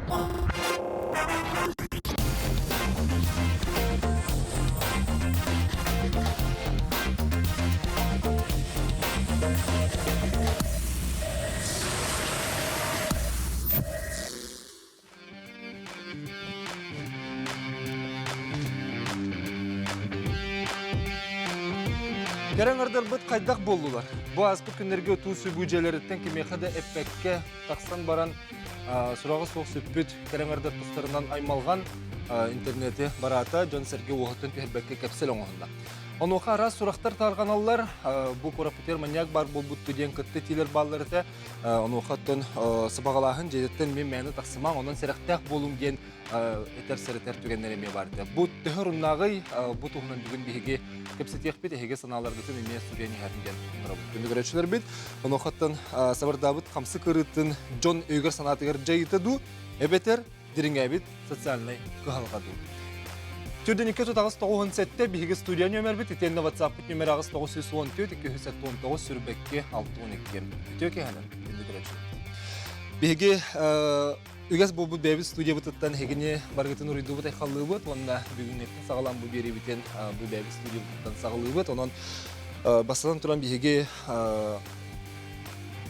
Кэрэ аҥардарбыт хайдах буоллулар? Бу ааспыт күннэргэ утуу сүгүү дьиэлэриттэн кимиэхэ да эппэккэ тахсан баран сураҕа суох сүппүт кэрэ аҥардар тустарынан аймалҕан интернети бараата, дьон-сэргэ уоһуттан түһэрбэккэ кэпсэл оҥоһунна. Онуоха араас сурахтар тарҕаналлар, бу куораппытыгар маньяк баар буолбутту диэн кытта этиилэр бааллар этэ. Онуоха оттон сабаҕалааһын дьиэтиттэн мин мээнэ тахсымаҥ, онон сэрэхтээх буолуҥ диэн этэр-сэрэтэр түгэннэр эмиэ баар этэ. Бу төһө оруннааҕый? Бу туһунан бүгүн биһиги кэпсэтиэхпит, эһиги санааларгытын эмиэ суруйан иһэрин диэн ыҥырабыт. Күндү көрөөччүлэрбит, онуохаттан сабардаабыт хамсык ырыытын дьон өйүгэр-санаатыгар дьайыыта дуу, эбэтэр дириҥээбит социальнай кыһалҕа дуу. Түрдүнүккэ тутаҕыс 97 биһиги студия нүөмэрбит итиэннэ WhatsApp-пыт нүөмэр 8 914 279 сүрбэкки 62. Үтүө киэһэнэн, күндү көрөөччүлэр. Биһиги үгэс буолбут бэйэбит студиябытыттан эһигини барыгытын уруйдуубут айхаллыыбыт уонна бүгүҥҥүттэн саҕалаан бу биэриибитин бу бэйэбит студиябытыттан саҕалыыбыт. Онон бастатан туран биһиги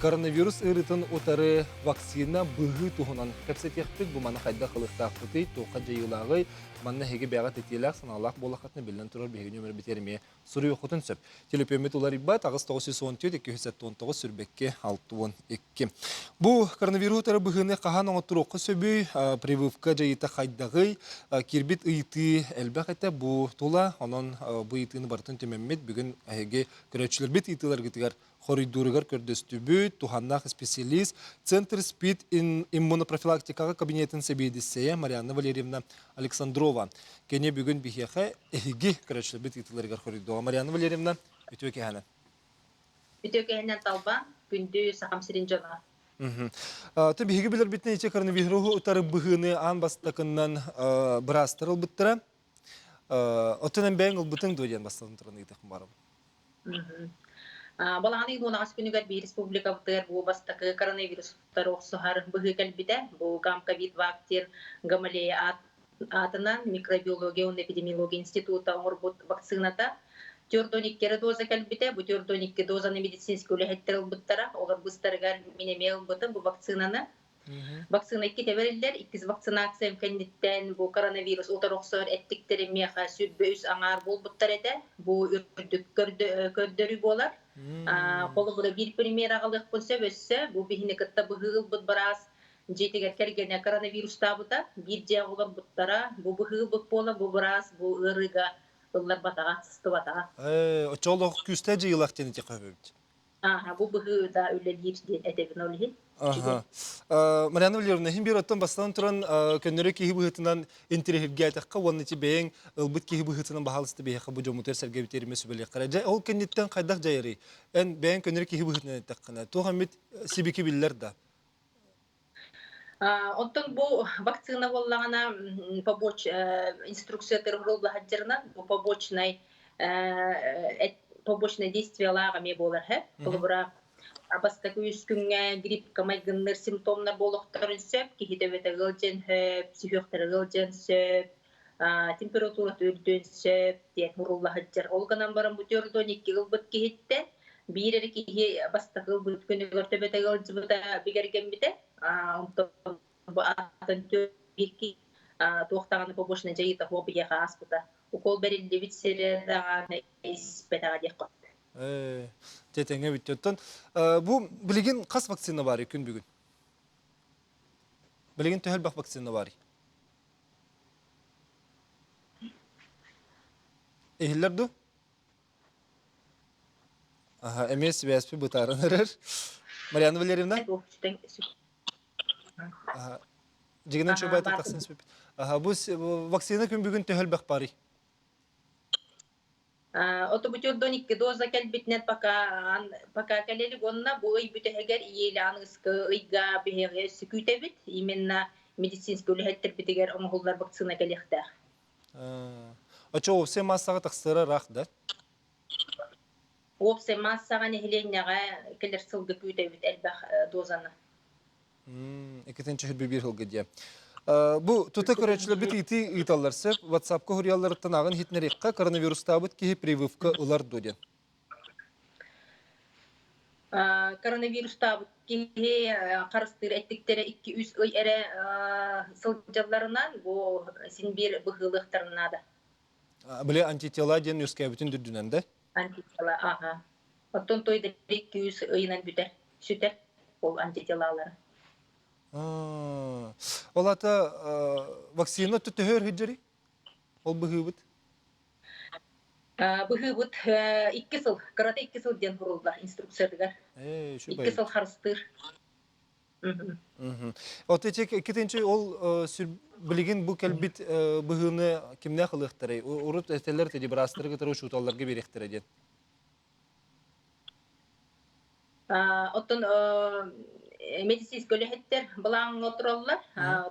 коронавирус ыарыытын утары вакцина быһыы туһунан кэпсэтиэхпит. Бу маны хайдах ылыахтаахпытый, туохха дьайыылааҕый, манна эһиги бэйэҕит итиилээх, санаалаах буоллаххытына, биллэн турар, биһиги нүөмэрбитигэр эмиэ суруйуоххутун сөп. Төлөпүөммүт уларыйбат, 8 914 279 сүрбэкки 62. Бу коронавирус утары быһыыны хаһан оҥотторуохха сөбүй, прививка дьайыыта хайдаҕый, киирбит ыйытыы элбэх этэ бу тула, онон бу ыйытыыны барытын түмэммит бүгүн эһиги көрөөччүлэрбит ыйытыыларгытыгар хоруйдууругар көрдөстүбүт, туһаннаах специалист, Центр СПИД иммунопрофилактикаҕа кабинетын сэбиэдиссэйэ Марианна Валерьевна Александрова. Кини бүгүн биһиэхэ эһиги көрөөччүлэрбит ыытыыларыгар хоруйдуоҕа. Марианна Валерьевна, үтүө киэһэнэн. Үтүө киэһэнэн Талба, күндү Сахам сирин дьоно. Ты биһиги билэрбитинэн ити коронавируһу утары быһыыны аан бастакыннан быраастар ылбыттара. Оттон эн бэйэҥ ылбытыҥ дуо диэн бастатан туран ыйытыахпын баарым. Балаҕан ыйын 18 күнүгэр биир республикабытыгар бу бастакы коронавирустары охсуһар быһыы кэлбитэ. Бу Гамковид-Вак диэн Гамалея аатынан микробиология уонна эпидемиология института оҥорбут вакцината. 42 доза кэлбитэ. Бу 42 дозаны медицинскэй үлэһиттэр ылбыттара. Олор быстарыгар мин эмиэ ылбытым бу вакцинаны. Вакцина иккитэ бэриллэр. Иккис вакцинациям кэнниттэн бу коронавирус утары охсор эттиктэрим миэхэ 23 аҥаар буолбуттар этэ. Бу үрдүк көрдөрүү буолар. Холобура, биир пример аҕалыахпын сөп өссө. Бу биһини кытта быһыы ылбыт быраас дьиэтигэр кэргэнэ коронавирустаабыта. Биир дьиэ олорбуттара. Бу быһыы ылбыт буолан, бу быраас бу ыарыыга ылларбатаҕа, сыстыбатаҕа. Оччоҕо күүстээх дьайыылаах диэн этиэххэ сөп Ааһа, бу быһыы да үлэлиир диэн этэбин ол иһин. Аха. Марианна Валерьевна, иһин биир оттон бастатан туран көннөрү киһи быһыытынан интириэһиргээтэххэ уонна ити бэйэҥ ылбыт киһи быһыытынан баһаалыста биһиэхэ бу дьоммутугар сэргэбитигэр эмиэ сүбэлиэххэ. Дьэ, ол кэнниттэн хайдах дьайарый? Эн бэйэҥ көннөрү киһи быһыытынан эттэххинэ, туох эмит сибики биллэр да? Оттон бу вакцина буоллаҕына побоч инструкция сылдьарынан бу побочнай побочное действиелаах эмиэ буолар һэ. Холобура, бастакы үс күҥҥэ гриппка майгынныыр симптомнар буолуохтарын сөп, киһи төбөтө ыалдьыан сөп, сүһүөхтэрэ ыалдьыан сөп, температурата үрдүөн сөп диэн мурулла сылдьар. Ол гынан баран бу 42 ылбыт киһиттэн биир эрэ киһи бастакы ылбыт күнүгэр төбөтө ыалдьыбыта бигэргэммитэ. Онтон бу атын икки туох даҕаны побочнай дьайыыта суох биһиэхэ ааспыта. Укол бэриллибит сирэ даҕаны испэтэҕэ диэххэ. Дьэ тэҥэ бүттэ. Оттон бу билигин хас вакцина баарый күн бүгүн? Билигин төһө элбэх вакцина баарый? Иһиллэр дуу? Аха, эмиэ сибээспит бытааран эрэр. Марианна Валерьевна? Аха, дьигинэн чуобайта тахсан испиппит. Аха, бу вакцина күн бүгүн төһө элбэх баарый? Отобутюрдон икки доза кэлбитинэн пока пока кэлэлик уонна бу ый бүтэһигэр иелээн ыскы ыйга биһиги сүкүүтэбит именно медицинскэй үлэһиттэрбитигэр оҥоһуллар вакцина кэлиэхтээх. Оччо уопсай массаҕа тахсара ыраах да? Уопсай массаҕа нэһилиэнньэҕэ кэлэр сылга күүтэбит элбэх дозаны. Иккитинчи сүрбэ биир сылга диэ. Бу тута көрөөччүлэрбит ыйытыы ыыталлар сөп. WhatsApp-ка суруйалларыттан ааҕан иһитиннэриэххэ, коронавирустаабыт киһи прививка ылар дуо диэн. Коронавирустаабыт киһи харыстыыр эттиктэрэ 2-3 ый эрэ сылдьалларынан бу син биир быһыылыахтарын наада. Били антитела диэн үөскээбитин үрдүнэн да? Антитела, аха. Оттон той да 2-3 ыйынан бүтэр, сүтэр ол антителалара. Ол ата вакцина төһөр сылдьарый? Ол быһыыбыт? Быһыыбыт 2 сыл, кырата 2 сыл диэн суруллар инструкциятыгар. 2 сыл харыстыыр. От эти иккитинчи ол билигин бу кэлбит быһыыны кимнээх ылыахтарай? Урут этэллэр теди быраастары кытары учууталларга биэриэхтэрэ диэн. Оттон медицинскэй үлэһиттэр былааҥҥа олороллор.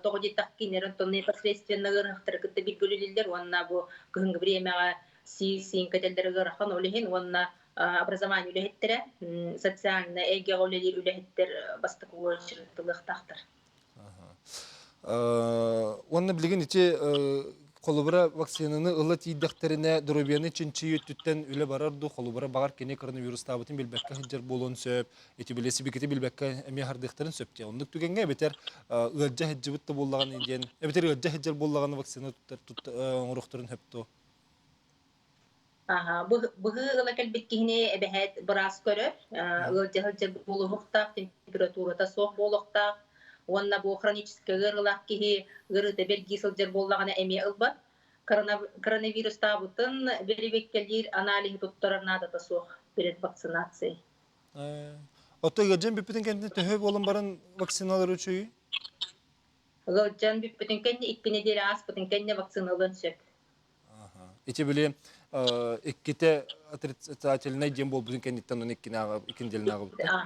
Тоҕо диэтэххэ, кинилэр онтон непосредственно ыарыһахтары кытта бииргэ үлэлииллэр уонна бу кыһыҥҥы бириэмэҕэ сии-сиин кэтэллэрэ ыарахан, ол иһин уонна образование үлэһиттэрэ, социальнай эйгэҕэ үлэлиир үлэһиттэр бастакы очередь ылыахтаахтар. Уонна билигин ити холобура вакцинаны ыла тиийдэхтэринэ доруобуйаны чинчийии өттүттэн үлэ барар дуу, холобура баҕар кини коронавирустаабытын билбэккэ сылдьар буолуон сөп, ити били сибикити билбэккэ эмиэ хардыахтарын сөп диye. Оннук түгэҥҥэ эбэтэр ыалдьа сылдьыбыт да буоллаҕына диэн, эбэтэр ыалдьа сылдьар буоллаҕына вакцина оҥоруохтарын сөп дуо? Аха, быһыы ыла кэлбит киһини эбэһээт быраас көрөр, ыалдьа сылдьар буолуохтаах, температурата суох буолуохтаах уонна бу хроническай ыарыылаах киһи ыарыыта бэргии сылдьар буоллаҕына эмиэ ылбат. Коронавирустаабытын бэрэбиэркэлиир аналиһы туттарар наадата суох перед вакцинацией. Оттон ыалдьан бүппүтүн кэннэ төһө буолан баран вакциналар үчүгэй? Ыалдьан бүппүтүн кэннэ 2 нэдиэлэ ааспытын кэннэ вакцина ылыан сөп. Ити били иккитэ отрицательнай диэн буолбутун кэнниттэн оны иккинделин ааҕыбыттар.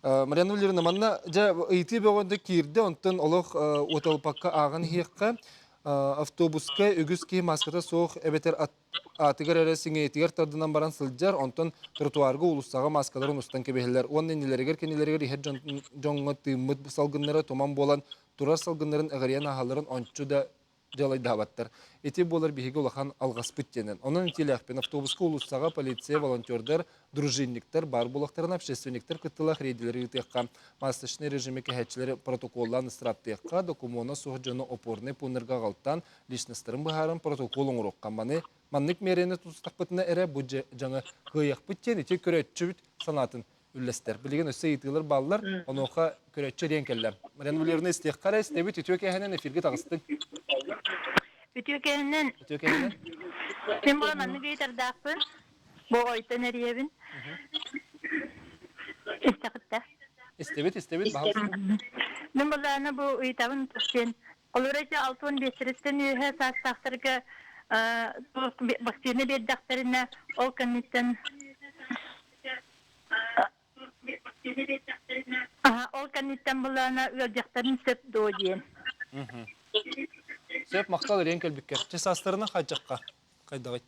Марьяна Валерьевна, манна дьэ ыйытыы бөҕөндө киирдэ, онтон олох уоталпакка ааҕан иһиэххэ. Автобуска үгүс киһи мааската суох эбэтэр аатыгар эрэ сиҥэйитигэр тардынан баран сылдьар, онтон тротуарга уулуссаҕа мааскаларын устан кэбиһэллэр уонна иннилэригэр-кэннилэригэр иһэр дьоҥҥо тыыммыт салгыннара туман буолан турар салгыннарын эҕирийэн ааһалларын ончу да дьалайдаабаттар. Ити буолар биһиги улахан алҕаспыт диэнэн. Онон итиилээхпин автобуска уулуссаҕа полиция, волонтердар, дружинниктар баар буолуохтарына общественниктар кыттыылаах рейдэлэри ыытыахха, масочный режими кэһээччилэри протоколлаан ыстырааптыахха, докумуона суох дьону опорнай пууннарга аҕалтаан личностарын быһааран протокол оҥоруохха. Маны маннык миэрэни тутустахпытына эрэ бу дьаҥы кыайыахпыт диэн ити көрөөччүбүт санаатын үллэстэр. Билигин өссө ыйытыылар бааллар, онуоха көрөөччү эриэн кэллэ. Марьяна Валерьевна истиэххэ эрэ, истэбит, үтүө кээһэнэн эфиргэ таҕыстыҥ. Үтүө кээһэнэн. Үтүө кээһэнэн. Мин була маннык ыйытардаахпын. Бу ойтон эрийэбин. Истэхиттэ. Истэбит, истэбит, баһылык. Мин булаана бу ыйытабын тахсен. Олор эти 65-тен үөһэ саастаахтарга вакцина биэрдэхтэринэ, ол кэнниттэн Ол кэнниттэн былаана ыалдьахтарын сөп дуо диэн. Сөп, махтал эриэн кэлбиккэр. Чэ, саастарына хайдахха? Хайдаҕый?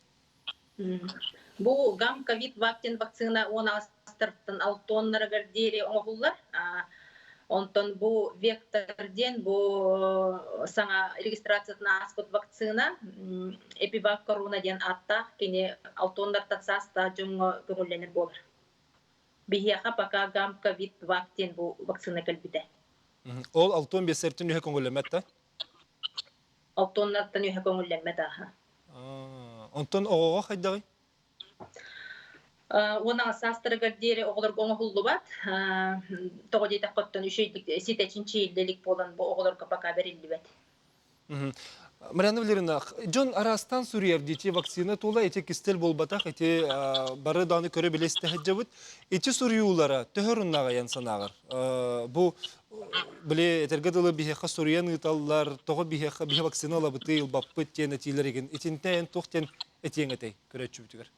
Бу гам ковид вактин вакцина 10 астартан алтоннарыгар диэри оҥоһуллар. Онтон бу вектор диэн бу саҥа регистрациятын ааспыт вакцина эпивак корона диэн ааттаах кини алтоннартан саастаах дьоҥҥо көҥүллэнэр буолар. Биһиэхэ пока гам ковид вак диэн бу вакцина кэлбитэ. Ол алтон бесертин үһэ көҥүллэммэт да? Алтоннартан үһэ көҥүллэммэт аха. Онтон оҕоҕо хайдаҕый? Уон саастарыгар диэри оҕолорго оҥоһуллубат. Тоҕо диэтэххэ, оттон үчүгэйдик ситэ чинчийиллэ илик буолан бу оҕолорго пока бэриллибэт. Марьяна Валерьевна, дьон араастаан суруйар дии вакцина тула ити кистэл буолбатах, ити бары даҕаны көрө-билэ истэ сылдьабыт. Ити суруйуулара төһө оруннааҕыйан санааҕар? Бу били этэргэ дылы биһиэхэ суруйан ыыталлар, тоҕо биһиэхэ биһи вакцина ылабытый, ылбаппыт диэн этиилэр игин. Итинтэ эн туох диэн этиэҥ этэй көрөөччүбүтүгэр?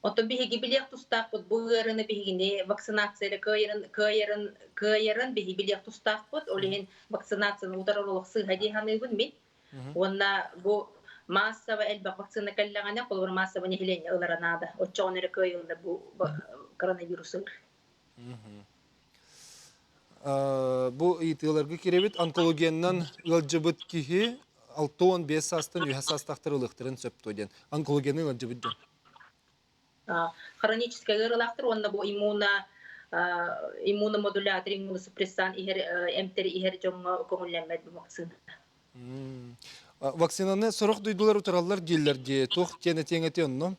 Оттон биһиги билиэх тустаахпыт бу ыарыыны биһигини вакцинация кыайарын кыайарын кыайарын биһиги билиэх тустаахпыт. Ол иһин вакцинацияны утарар олох сыыһа дии саныыбын мин. Уонна бу массово элбэх вакцина кэллэҕинэ, холобур массово нэһилиэнньэ ылара наада. Оччоҕуна эрэ кыайыллар бу коронавирус. Бу ыйытыыларга киирэбит. Онкологиянан ыалдьыбыт киһи 65 саастан үһэ саастаахтар ылыахтарын сөп дуо диэн. Онкологияны ыалдьыбыт дьон. Хроническай ыарыылаахтар уонна бу иммуно иммуномодулятор, иммуносупрессант иһэр эмтэри иһэр дьоҥҥо көҥүллэммэт бу вакцина. Вакцинаны сорох дойдулар утараллар дииллэр дии. Туох диэн этиэҥ этиэ онно?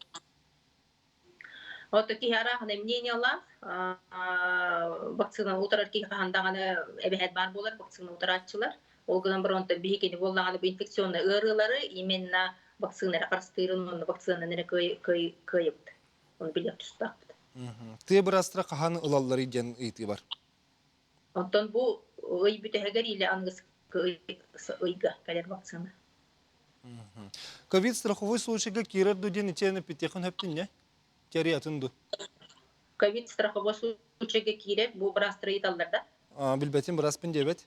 Ото киһи арааһына мнениялаах вакцинаны утарар киһи хаһан даҕаны эбэһээт баар буолар вакцина утарааччылар. Ол гынан баран онтон биһи кини буоллаҕына бу инфекционнай ыарыылары именно вакцина эрэ харыстыырын уонна вакцинаны эрэ кыайыбыт. Оны билиэх тустаахпыт. Тыа быраастара хаһан ылалларый диэн ыйытыы бар. Онтон бу ый бүтэһигэр или аныгыскы ыйга кэлэр вакцина. Ковид страховой случайга киирэр ду диэн итиэнэ питиэхин хөптүн не? Тери атын ду? Ковид страховой случайга киирэр бу быраастары ыйыталлар да? Билбэтим бырааспын диэбэт.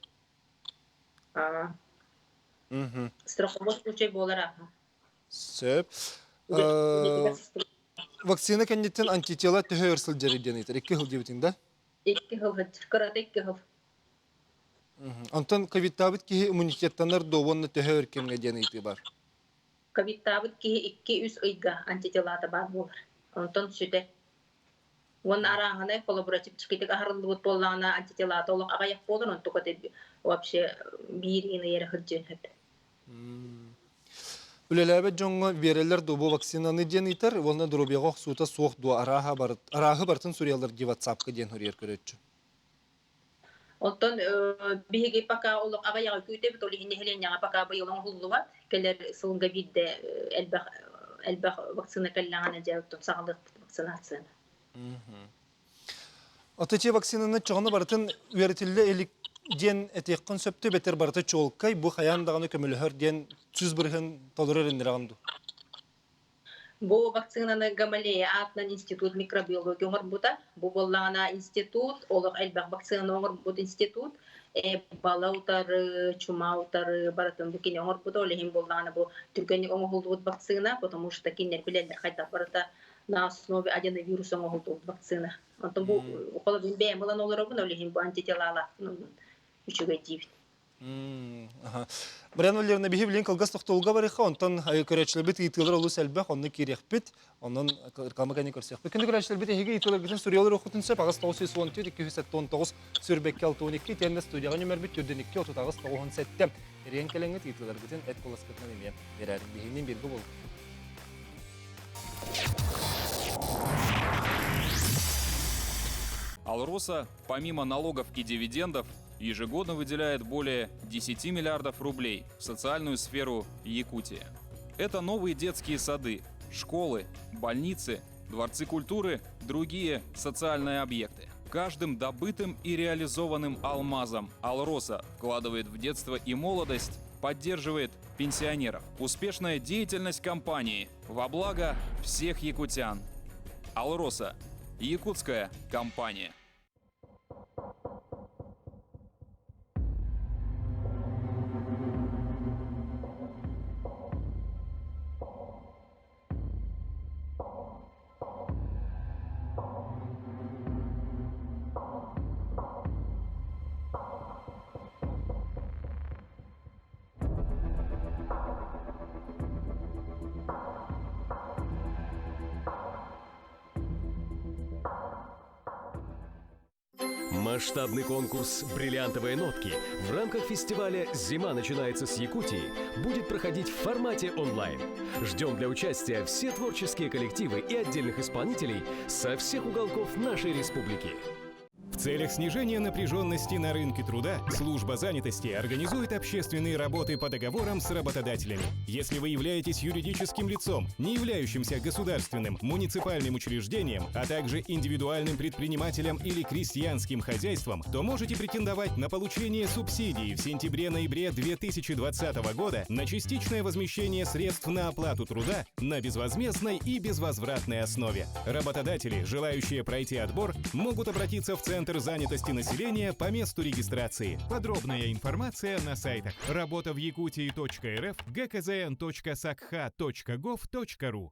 Страховой случай буолар аха. Сөп. Вакцина кэнниттэн антитела төһө өр сылдьар диэн ыйытар. Икки сыл диэбитиҥ да? Икки сыл сылдьар. Кырата икки сыл. Онтон ковидтаабыт киһи иммунитеттанар дуо уонна төһө өр кэмҥэ диэн ыйытыы бар. Ковидтаабыт киһи икки-үс ыйга антителата баар буолар. Онтон сүтэр. Уонна арааһынай холобура чэпчэкитик аһарыллыбыт буоллаҕына антителата олох аҕыйах буолар, онтука вообще биир иин ыйара сылдьыан сөп. Үлэлээбэт дьоҥҥо биэрэллэр дуо бу вакцинаны диэн ыйытар уонна доруобуйаҕа охсуута суох дуо арааһа арааһы барытын суруйаллар дии ватсапка диэн суруйар көрөөччү. Оттон биһиги пока олох аҕыйаҕы күүтэбит, ол иһин нэһилиэнньэҕэ пока быйыл оҥоһуллубат. Кэлэр сылга биирдэ элбэх элбэх вакцина кэллэҕинэ дьэ оттон саҕалыахпыт вакцинацияны. Отучи вакцинаны чоҕуну барытын үөрэтиллэ илик диэн этиэххин сөптө бэтэр барыта чуолкай бу хайаан даҕаны көмөлөһөр диэн 100% толору эрэннэрэҕин дуу? Бу вакцинаны Гамалея аатынан институт микробиология оҥорбута. Бу буоллаҕына институт, олох элбэх вакцинаны оҥорбут институт. Бала утары, чума утары барытын бу кини оҥорбута. Ол иһин буоллаҕына бу түргэнник оҥоһуллубут вакцина, потому что кинилэр билэллэр хайдах барыта на основе аденовирус оҥоһуллубут вакцина. Онтон бу холобун бэйэм ылан олоробун, ол иһин бу антителалаахпын үчүгэй диибин. Марьяна Валерьевна, биһи билин кылгас тохтолго барыха, онтон көрөөччүлэрбит ыйытыылар олус элбэх, онно киириэхпит, онон реклама кэнни көрсүөхпүт. Күндү көрөөччүлэрбит эһиги ыйытыыларгытын суруйалар охутун сөп, 8 914 279 сүрбэккэ 62, итиэннэ студияҕа нөмербит 42 38 97. Эриэн кэлэҥҥит ыйытыыларгытын эт куоласкытынан эмиэ биэрээр. Биһигинин бииргэ буолуҥ. Алроса, помимо налогов и дивидендов, ежегодно выделяет более 10 миллиардов рублей в социальную сферу Якутии. Это новые детские сады, школы, больницы, дворцы культуры, другие социальные объекты. Каждым добытым и реализованным алмазом «Алроса» вкладывает в детство и молодость, поддерживает пенсионеров. Успешная деятельность компании во благо всех якутян. «Алроса» – якутская компания. Масштабный конкурс «Бриллиантовые нотки» в рамках фестиваля «Зима начинается с Якутии» будет проходить в формате онлайн. Ждем для участия все творческие коллективы и отдельных исполнителей со всех уголков нашей республики. В целях снижения напряженности на рынке труда служба занятости организует общественные работы по договорам с работодателями. Если вы являетесь юридическим лицом, не являющимся государственным, муниципальным учреждением, а также индивидуальным предпринимателем или крестьянским хозяйством, то можете претендовать на получение субсидий в сентябре-ноябре 2020 года на частичное возмещение средств на оплату труда на безвозмездной и безвозвратной основе. Работодатели, желающие пройти отбор, могут обратиться в Центр занятости населения по месту регистрации. Подробная информация на сайтах работа в якутии.рф, gkzn.sakha.gov.ru.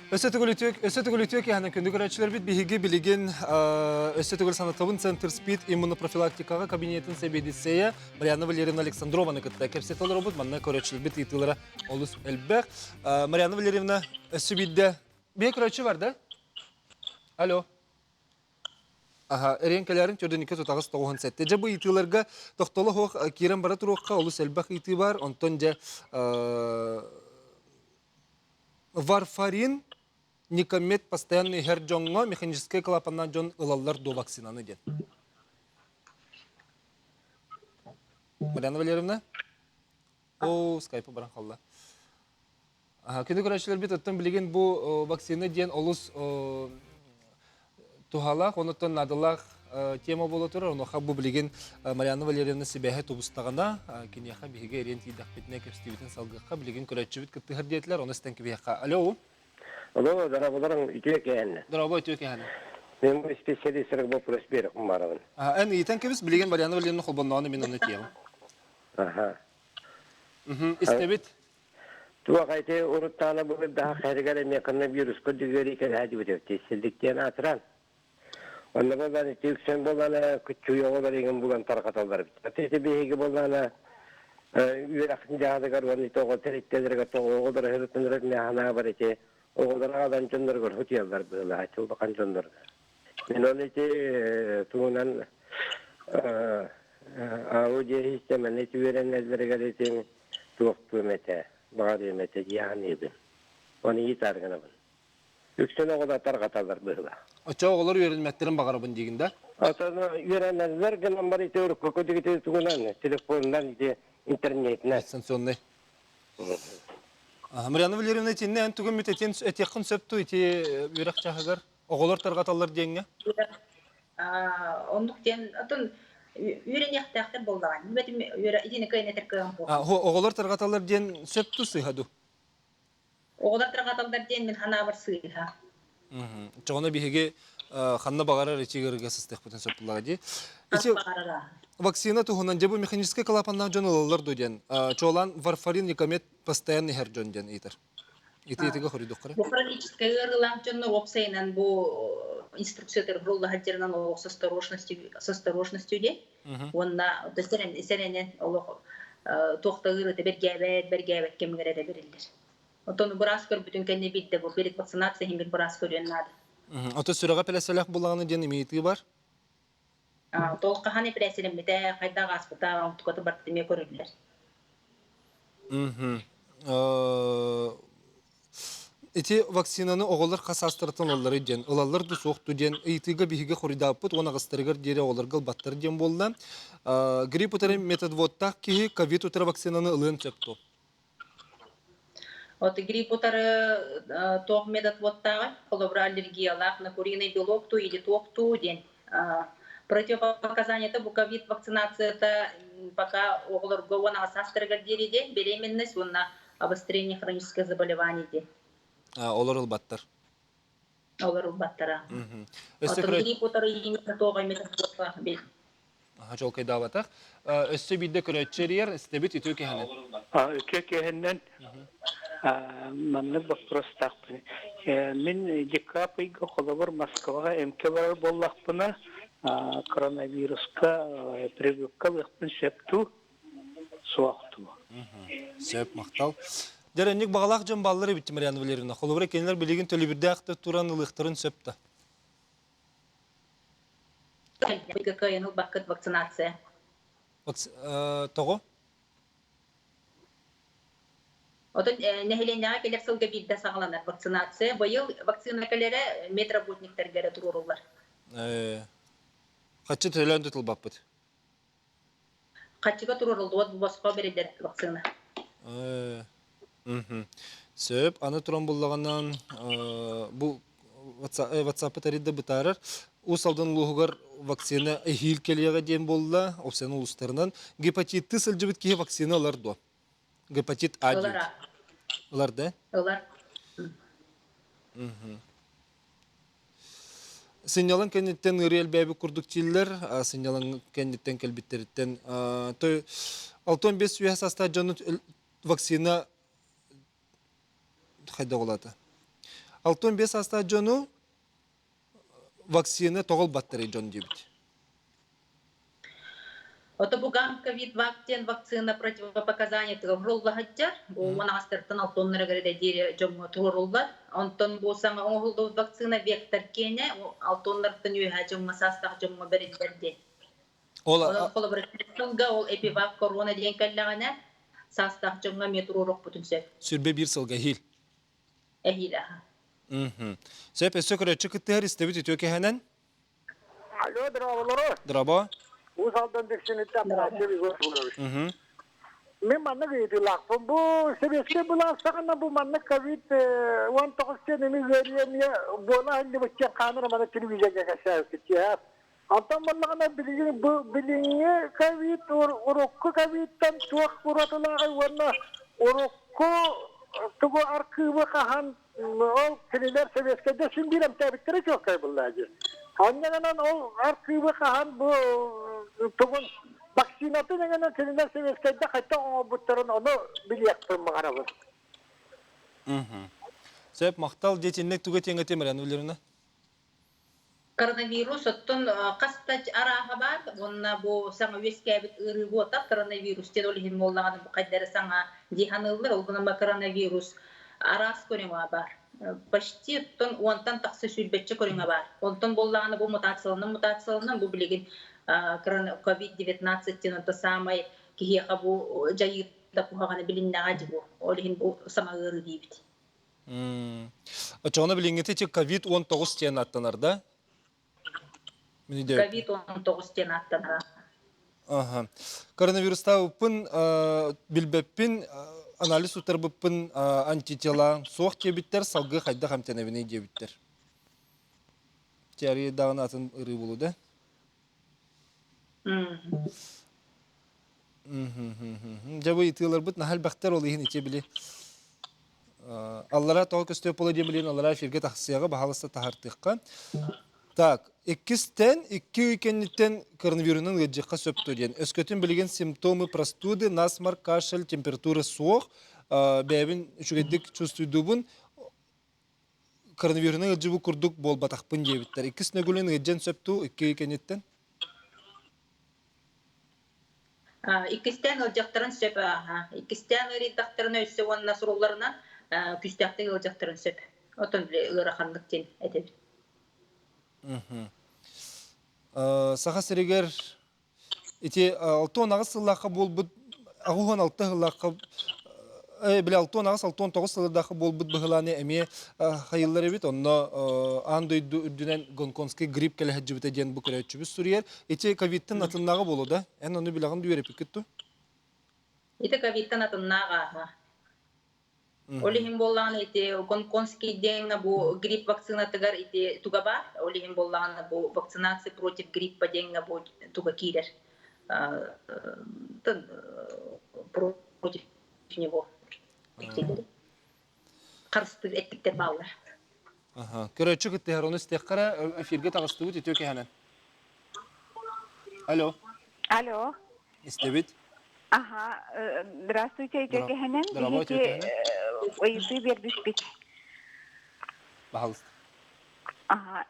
Өссө төгүл үтүө өссө төгүл үтүө киһанан күндү көрөөччүлэрбит биһиги билигин өссө төгүл санатабын Центр СПИД иммунопрофилактикаҕа кабинетын сэбиэдиссэйэ Марианна Валерьевна Александрованы кытта кэпсэтэ олоробут. Манна көрөөччүлэрбит ыйытыылара олус элбэх. Марианна Валерьевна өссө биирдэ бие көрөөччү бар да? Алло. Аха, эриэн кэлээрин төрдүнүккэ тутаҕас тоҕуһун сэттэ. Дьэ бу ыйытыыларга тохтоло суох киирэн бара туруохха олус элбэх ыйытыы бар. Онтон дьэ варфарин Никомед постоянно иһэр дьоҥҥо механическай клапаннаах дьон ылаллар дуо вакцинаны диэн. Марьяна Валерьевна? О, скайпы баран халла. Күнү көрөөччүлэрбит оттон билигин бу вакцина диэн олус туһалаах, онуттан наадалаах тема буола турар. Онуоха бу билигин Марианна Валерьевна сибээһэ тубустаҕына, киниэхэ биһиги эриэн тиийдэхпитинэ кэпсэтиибитин салгыахха. Билигин көрөөччүбүт кыттыһар диэтилэр, ону истэн кэбиһиэххэ. Алло. Алло, дорабаларың үтүө кэһэннэ. Дорабо үтүө кэһэнэ. Мен бу специалисттерге вопрос беріп барабын. Эн ыйытан кэбис, билигин Марианна Валерьевна холбонноҕуна мин ону этиэҕим. Аха. Истэбит. Туох ити уруттаана былырдаха хэригэр эмиэ коронавируска дүгүөрү кэлээдибит эбит силдиктиэн аатыран. Онно боллаан ити үксэн боллаана күччүй оҕолор иҥин булан тарҕаталлар эбит. Ити биһиги боллаана үөрэх дьаһалыгар уонна ити оҕо тэрилтэлэригэр оҕолор ыһырытыннар миэхэ бар ити оҕолор аҕалан дьонноругар хутуйаллар быһыылаах улахан дьоннорго. Мин оны ити тугунан аудио-системаны үөрэнэллэригэр ити туохтуом этэ, баҕарыам этэ дии саныыбын. Оны ыйытаар гынабын. Үксүн оҕолор тарҕаталлар быһыылаах. Оччо оҕолор үөрэнмэттэрин баҕарабын диигин да? Отон үөрэнэллэр гынан бар ити урукку кудугити тугунан телефонунан ити интернетинэн. Дистанционный. Марьяна Валерьевна итиннэ эн тугун этиэн этиэххин сөп ту ити үөрэх чаһыгар оҕолор тарҕаталлар диэҥҥэ? Оннук диэн атын үөрэниэхтээхтэр буоллаҕа. Бэтим итини кыайан этэр кыаҕым суох. Оҕолор тарҕаталлар диэн сөп ту сыыһа ду? Оҕолор тарҕаталлар диэн мин ханаабар сыыһа. Чоҕуна биһиги ханна баҕарар ичигэргэ сыстыахпытын сөп буоллаҕа дии. Ити вакцина туһунан дьэ бу механическай клапаннаах дьон ылаллар дуо диэн чуолаан варфарин Никомед постоянно иһэр дьон диэн ыйытар. Ити итигэ хоруйдуххара. Бу хроническай ыарыылаах дьоннор уопсайынан бу инструкциятыр хуруллаһар олох с осторожностью с осторожностью диэн уонна сэрэнэн олох туохта ыарыыта бэргээбэт бэргээбэт кэмигэр эрэ бэриллэр. Оттон быраас көрбүтүн кэннэ биирдэ бу перед вакцинацией иһин бир быраас көрүөн наада. Ото сүрэҕэ пэлэсэлээх буллаҕына диэн имиитии бар. Тол хаһан эпэрээссийэлэммитэ, хайдах ааспыта, онтуката барыта эмиэ көрүллэр. Ити вакцинаны оҕолор хас саастарыттан ылалларый диэн, ылаллар да суох дуу диэн ыйытыыга биһиги хоруйдаабыппыт уон аҕыстарыгар диэри оҕолорго ылбаттар диэн буолла. Грипп утары методводтаах киһи ковид утары вакцинаны ылыан сөп дуо? Вот грипп утары туох медотводтааҕый? Холобура, аллергиялаах на куриный белок туу или туох туу диэн. Противопоказаниета бу ковид вакцинацията пока оҕолорго уон аҕыс саастарыгар диэри диэн беременность уонна обострение хронических заболеваний диэн. Олор ылбаттар. Олор ылбаттара. Өссө грипп утары туох медотводка Чолкайдаабатах. Өссө биирдэ көрөөччү эрийэр, истэбит үтүө киһинэн. Үтүө киһинэн маннык боппуруостаахпын. Мин декабрь ыйга холобур Москваҕа эмкэ барар буоллахпына, коронавируска прививка ылыахпын сөп дуу, суох дуу? Сөп, махтал. Дьэ, баҕалаах дьон бааллар эбит, Марьяна Валерьевна. Холобура, кинилэр билигин төлөбүрдээх да туран ылыахтарын сөп да. Кыайан ылбаккыт вакцинация. Тоҕо? Отон нэһилиэнньэҕэ кэлэр сылга биирдэ саҕаланар вакцинация. Быйыл вакцина кэлэрэ медработниктарга эрэ туруоруллар. Хаччы төлөөн тутулбаппыт. Хаччыга туруоруллубат бу босхо бэриллэр вакцина. Сөп. Аны туран буллаҕынан бу WhatsApp таридда бытаарар. Уус Алдан улууһугар вакцина эһиил кэлиэҕэ диэн буолла. Опсияны улуустарынан. Гепатитты сылдьыбыт киһи вакцина ылар дуо? Гепатит А диир. Ылар да? Ылар. Сынньалаҥ кэнниттэн ыарыы элбээбит курдук дииллэр. Сынньалаҥ кэнниттэн кэлбиттэриттэн 65 үөһэ саастаах дьону вакцина хайдах улаата? 65 саастаах дьону вакцина тоҕо ылбаттарый дьон диэбит. Ото бу ковид-вак диэн вакцина противопоказаниетыгар оҥорулла сылдьар. Бу уон аҕыстартан алтоннарыгар диэри дьоҥҥо туруоруллар. Онтон бу саҥа оҥоһуллубут вакцина вектор киэнэ алтоннартан үөһэ дьоҥҥо саастаах дьоҥҥо бэриллэр диэн. Ол Холобура, сылга ол эпивак корона диэн кэллэҕинэ саастаах дьоҥҥо эмиэ туруоруохпутун сөп. Сүрбэ биир сылга эһиил. Эһиил аха. Сөп, өссө көрөөччү кыттыһар истэбит үтүө кэһэнэн. Алло, здраволоро. Здраво. Уус Алдан Диксиниттэн Афанасьев Егор Егорович. Мен маннык ыйытыылаахпын. Бу сэбиэскэй былаас саҕана бу маннык ковид 19 диэн эми ыарыы эмиэ буола сылдьыбыт диэн хааныр маны телевизорга кэпсээбиккит. Онтон буоллаҕына билигин бу билиҥҥи ковид урукку ковидтан туох уратылааҕый уонна урукку тугу архыыбы хаһан ол кинилэр сэбиэскэйдэ син биир эмтээбиттэрэ чуолкай буоллаа дии. Онньа гынан ол архыыбы хаһан бу тугун вакцинатын эҥинэн кинилэр сэбиэскэйдэ хайдах оҥорбуттарын ону билиэхпин баҕарабын. Сөп, махтал диэтинник туга тиэҥэ тимирэн үлэринэ? Коронавирус оттон хас да арааһа баар уонна бу саҥа үөскээбит ыарыы буотах коронавирус диэн ол иһин буоллаҕына бу хайдары саҥа дии саныыллар. Ол гынан коронавирус араас көрүҥэ баар. Почти оттон уонтан тахса сүүрбэччэ көрүҥэ баар. Онтон буоллаҕына бу мутацияланан мутацияланан бу билигин COVID-19 диэн онто саамай киһиэхэ бу дьайыыта куһаҕана билиннэҕэ дии бу. Ол иһин бу саҥа ыарыы диибит. Оччоҕуна билиҥҥити ити ковид-19 диэн ааттанар да? Ковид-19 диэн ааттанара. Аха. Коронавирустаабыппын билбэппин, анализ утарбыппын антитела суох диэбиттэр, салгыы хайдах эмтэнэбиний диэбиттэр. Теория даҕаны атын ырыы буолу да? Дьэ бу ыйытыыларбыт наһаа элбэхтэр ол иһин ити били аллара тоҕо көстүө буола диэн билин аллара эфиргэ тахсыаҕа баһаалыста таһартыахха. Так, иккистэн икки ый кэнниттэн коронавирунан ыалдьыахха сөп дуо диэн. Өскөтүн билигин симптомы простуды, насморк, кашель, температура суох, бэйэбин үчүгэйдик чувствуйдуубун, коронавирунан ыалдьыбыт курдук буолбатахпын диэбиттэр. Иккис нөгүлүн ыалдьан сөп дуу икки ый кэнниттэн? Иккистээн ыалдьахтарын сөп ааһа. Иккистээн ыарыйдахтарына өссө уонна сурулларынан күүстээхтик ыалдьахтарын сөп. Оттон били ыараханнык диэн этэбит. Саха сиригэр ити 68 сыллаахха буолбут 86 сыллаахха били 68-69 сыллардаахха буолбут быһылааны эмиэ хайыллар эбит. Онно аан дойду үрдүнэн гонконгский грипп кэлэ сылдьыбыта диэн бу көрөөччүбүт суруйар. Ити ковидтан атыннааҕы буолуо да? Эн ону билэҕин дуу үөрэппиккит дуу? Ити ковидтан атыннаах ааһа. Ол иһин буоллаҕына ити гонконгский диэҥҥэ бу грипп вакцинатыгар ити туга баар. Ол иһин буоллаҕына бу вакцинация против гриппа диэҥҥэ бу туга киирэр. Против него. Харыстыыр эттиктэр бааллар. Көрөөччү кыттыһар, ону истиэххэ эрэ эфиргэ таҕыстыбыт үтүө кэһэнэн. Алло. Алло. Истэбит. Аха, здравствуйте, үтүө кэһэнэн. Здравствуйте, Ыйытыы биэрбиппит. Пожалуйста. Аха,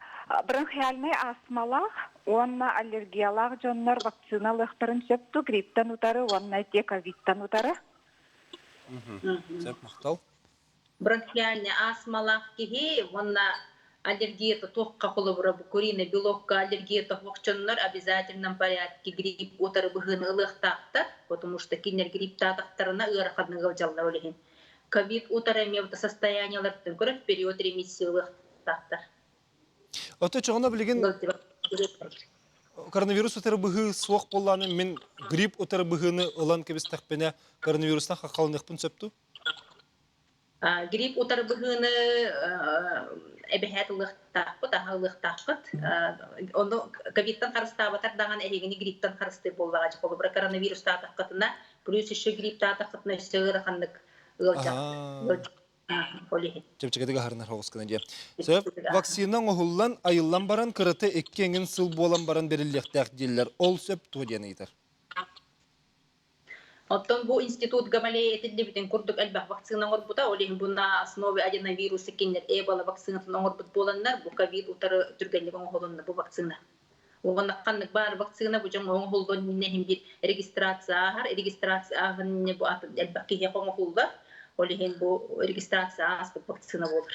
бронхиальнай астмалаах уонна аллергиялаах дьоннор вакцина ылыахтарын сөп дуу, грипптэн утары уонна те ковидтан утары? Сөп, махтал. Бронхиальный астмалаах киһи уонна аллергията туохха холобура бу куриный белокка аллергията суох дьоннор обязательном порядке грипп утары быһыыны ылыахтаахтар, потому что кинилэр грипптаатахтарына ыараханнык ыалдьаллар ол иһин. Ковид утары эмиэ состояниелартан көрөр период ремиссия ылыахтаахтар. Ото чоҕуна билигин коронавирус утары быһыы суох буоллаҕына мин грипп утары быһыыны ылан кэбистэхпинэ коронавирустан хаххаланыахпын сөп дуу? Грипп утары быһыыны эбэһээт ылыахтаахпыт, аһа ылыахтаахпыт. Ону ковидтан харыстаабатар даҕаны эһигини грипптан харыстыыр буоллаҕа. Холобура, коронавирустаатаххытына, плюс еще грипптаатаххытына өссө ыараханнык ыалдьаҕыт. Ол иһин. Чэпчэкитик аһарынар соҕус гына диэ. Сөп. Вакцина оҥоһуллан, айыллан баран кырата икки эҥин сыл буолан баран бэриллиэхтээх дииллэр. Ол сөп туо диэн ыйытар. Оттон бу институт Гамалея этиллибитин курдук элбэх вакцина оҥорбута, ол иһин бу на основе аденовируса кинилэр Эбола вакцинатын оҥорбут буоланнар, бу ковид утары түргэнник оҥоһулунна бу вакцина. Уонна ханнык баар вакцина бу дьоҥҥо оҥоһуллуон иннинэ иһин биир регистрация ааһар, регистрация ааһан иннинэ бу атын элбэх киһиэхэ оҥоһуллар. Ол иһин бу регистрация ааспыт вакцина буолар.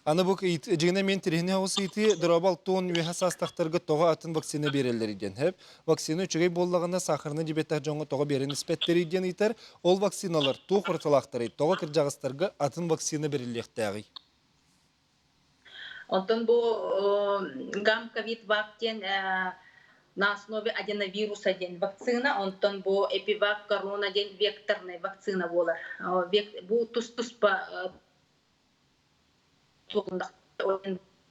Аны бу дьиҥинэ мен тириһини оҕус ыйытыы дорообо алтуон үөһэ саастахтарга тоҕо атын вакцина биэрэллэрий диэн сөп. Вакцина үчүгэй буоллаҕына сахарный диабеттаах дьоҥҥо тоҕо биэрэн испэттэрий диэн ыйытар. Ол вакциналар туох уратылаахтарый? Тоҕо кырдьаҕастарга атын вакцина бэриллиэхтээҕий? Онтон бу гам-ковид-вак диэн на основе аденовируса диэн вакцина, онтон бу эпивак корона диэн векторный вакцина буолар. Бу тус-туспа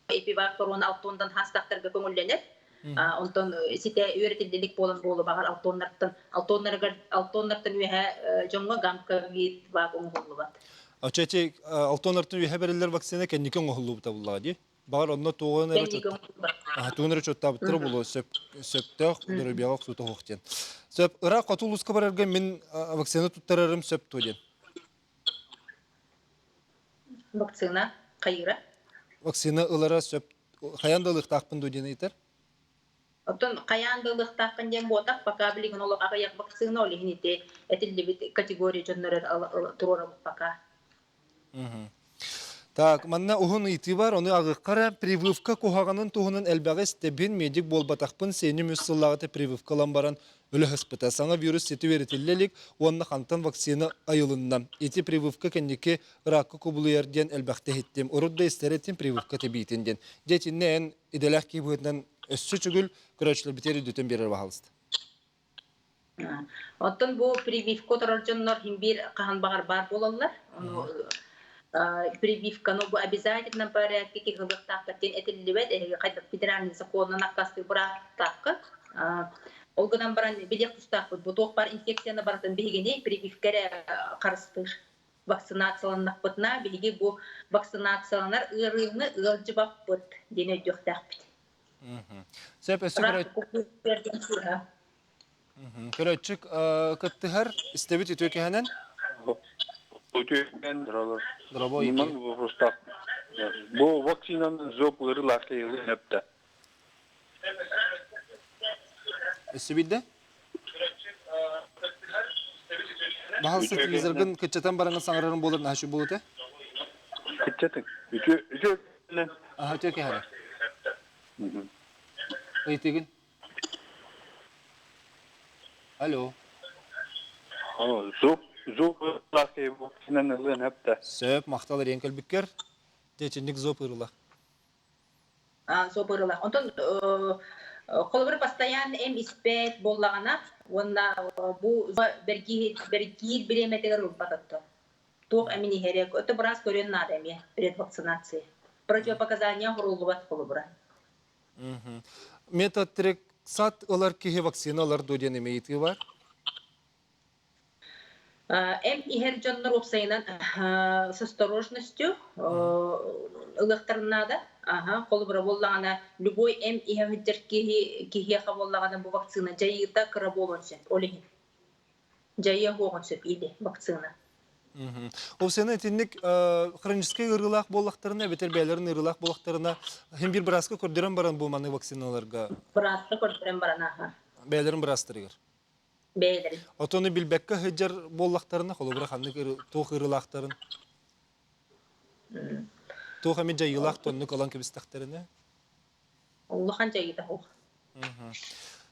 эпивак корона алтондан хастахтарга көҥүллэнэр. Онтон ситэ үөрэтиллилик буолан буолу баҕар алтоннартан алтоннарыгар алтоннартан үөһэ дьоҥҥо гам-ковид вак оҥоһуллубат. Оччо алтоннартан үөһэ бэриллэр вакцина кэнники оҥоһуллубута буллаҕа дии. Баҕар онно туоҕун эрэ тугун эрэ учуоттаабыттара буолуо сөп сөптөөх доруобуйаҕа охсуута суох диэн. Сөп ыраах хоту улууска барарга мин вакцина туттарарым сөп дуо диэн. Вакцина хайыра? Вакцина ылара сөп хайаан да ылыахтаахпын дуо диэн ыйытар. Оттон хайаан да ылыахтааххын диэн буотах, пока билигин олох аҕыйах вакцина, ол иһин ити этиллибит категория дьоннор туруорабыт пока. Так, манна уһун ыйытыы бар, ону аҕыахха эрэ прививка куһаҕанын туһунан элбэҕи истэбин, медик буолбатахпын, сиэним үс сыллааҕыта прививка ылан баран өлө сыспыта. Саҥа вирус сити үөрэтиллэ илик уонна хантан вакцина айылынна. Ити прививка кэнники ракка кубулуйар диэн элбэхтэ иһиттим. Урут да истэр этим прививка тэбиитин диэн. Дьэ итиннэ эн идэлээх киһи быһыытынан өссө чүгүл көрөөччүлэрбитигэр үрдүтэн биэрэр баһаалыста. Оттон бу прививка оторор дьоннор иһин биир хаһан баҕар баар буолаллар. Ону прививканы бу обязательно порядке киһи ылыахтаахтар диэн этиллибэт. Эһиги хайдах федеральный законунан аккаастыыр бырааптааххыт. Ол гынан баран билиэх тустаахпыт. Бу туох баар инфекцияны барытын биһигини прививка эрэ харыстыыр. Вакцинацияланнахпытына биһиги бу вакцинацияланар ыарыыны ыалдьыбаппыт диэн өйдүөхтээхпит. Сөп, өссө көрөөччү кыттыһар истэбит үтүө кэһэнэн. Үтүө Доробой. Вопростаах. Бу вакцинаны зоб ыарыылаах киһи өптө. Өссө биирдэ? Баһылса телевизоргын кыччатан бараҥын саҥарарын буолар наһаа үчүгэй буолуо этэ. Кыччатыҥ. Үтүө үтүө Аха үтүө кэһэрэ. Ыйытыгын. Алло. Зуб зуб вакцинаны ылыан өптө. Сөп, махтал эриэн кэлбиккэр. Дьэ, зоб ырыла. Зоб ырыла. Онтон холобура постоянно эм испэт буоллаҕына уонна бу бэргиир бириэмэтигэр ылбат оттон. Туох эмин иһэрэ, это быраас көрүөн наада эмиэ предвакцинации. Противопоказания оҥоруллубат холобура. Метотрексат ылар киһи вакцина ылар дуо диэн эмиэ ыйытыы бар. Эм иһэр дьоннор уопсайынан с осторожностью ылыахтарын наада. Аха, холобура буоллаҕына, любой эм иһэ сылдьар киһи киһиэхэ буоллаҕына бу вакцина дьайыыта кыра буолуон сөп. Ол иһин дьайыа суоҕун сөп или вакцина. Ол сена итинник хроническай ыарыылаах буоллахтарына, эбэтэр бэйэлэрин ыарыылаах буоллахтарына, хин бир бырааска көрдөрөн баран бу маннык вакциналарга Бырааска көрдөрөн баран аха. Бэйэлэрин быраастарыгар. Бэйэлэрин. Отону билбэккэ сылдьар буоллахтарына, холобура ханнык туох ыарыылаахтарын туох эмит дьайыылаах тоннук ылан кэбистэхтэринэ Улахан дьайыыта суох.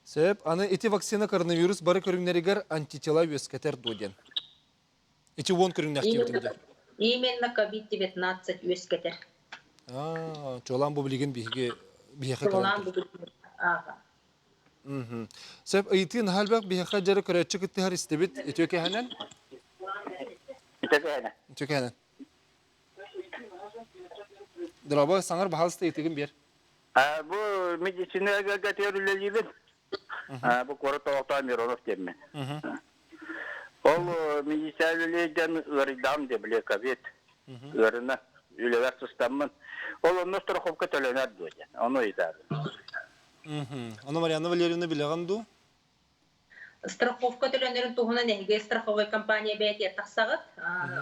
Сөп. Аны ити вакцина коронавирус бары көрүҥнэригэр антитела үөскэтэр дуо диэн. Ити уон көрүҥнээх диэбитим дии. Именно COVID-19 үөскэтэр. Аа, чуолаан бу билигин биһиги биһиэхэ Чуолаан бу билигин. Ааха. Сөп, ыйытыы наһаа элбэх биһиэхэ дьэрэ көрөөччү кыттыһар истибит. Үтүө кэһэнэн. Үтүө кэһэнэн. Үтүө кэһэнэн. Дорообо, саҥар баһаалыста ыйытыгын биэр. Бу медицина эгэлгэтигэр үлэлиибин. Бу куорат олохтоох Миронов диэммин. Ол медицина үлэлиирдэн ыарыйдаҕым диэ, били ковид ыарына үлэбэр сыстаммын. Ол онно страховка төлөнөр дуо диэн, ону ыйытаабын. Ону Марианна Валерьевна билэҕин дуу? Страховка төлөнөрүн туһунан эһиги страховой компания бэйэтигэр тахсаҕыт,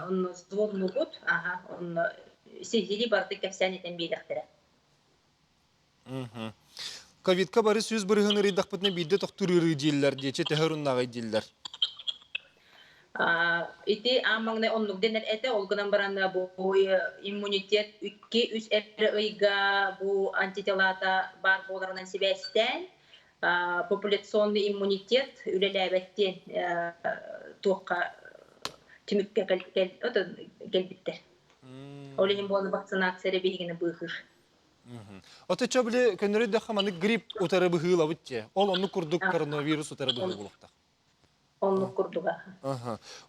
онно звоннугут, аха, онно сиһилии барытын кэпсээн этэн биэриэхтэрэ. Ковидка бары 100% ырыйдахпытына биирдэ тохтуур ыарыы дииллэр, диэчи төһө оруннааҕый дииллэр. Ити аан маҥнай оннук дэнэр этэ, ол гынан баран бу иммунитет 2-3 эрэ ыйга бу антителата баар буоларынан сибээстээн популяционный иммунитет үлэлээбэт диэн туохха түмүккэ кэлбиттэр. Ол иһин буолан вакцинация эрэ биһигини быыһыыр. Отучча били көннөрүйдэххэ маннык грипп утары быһыылабыт дьэ. Ол оннук курдук коронавирус утары быһыы буолуохтаах. Оннук курдуга.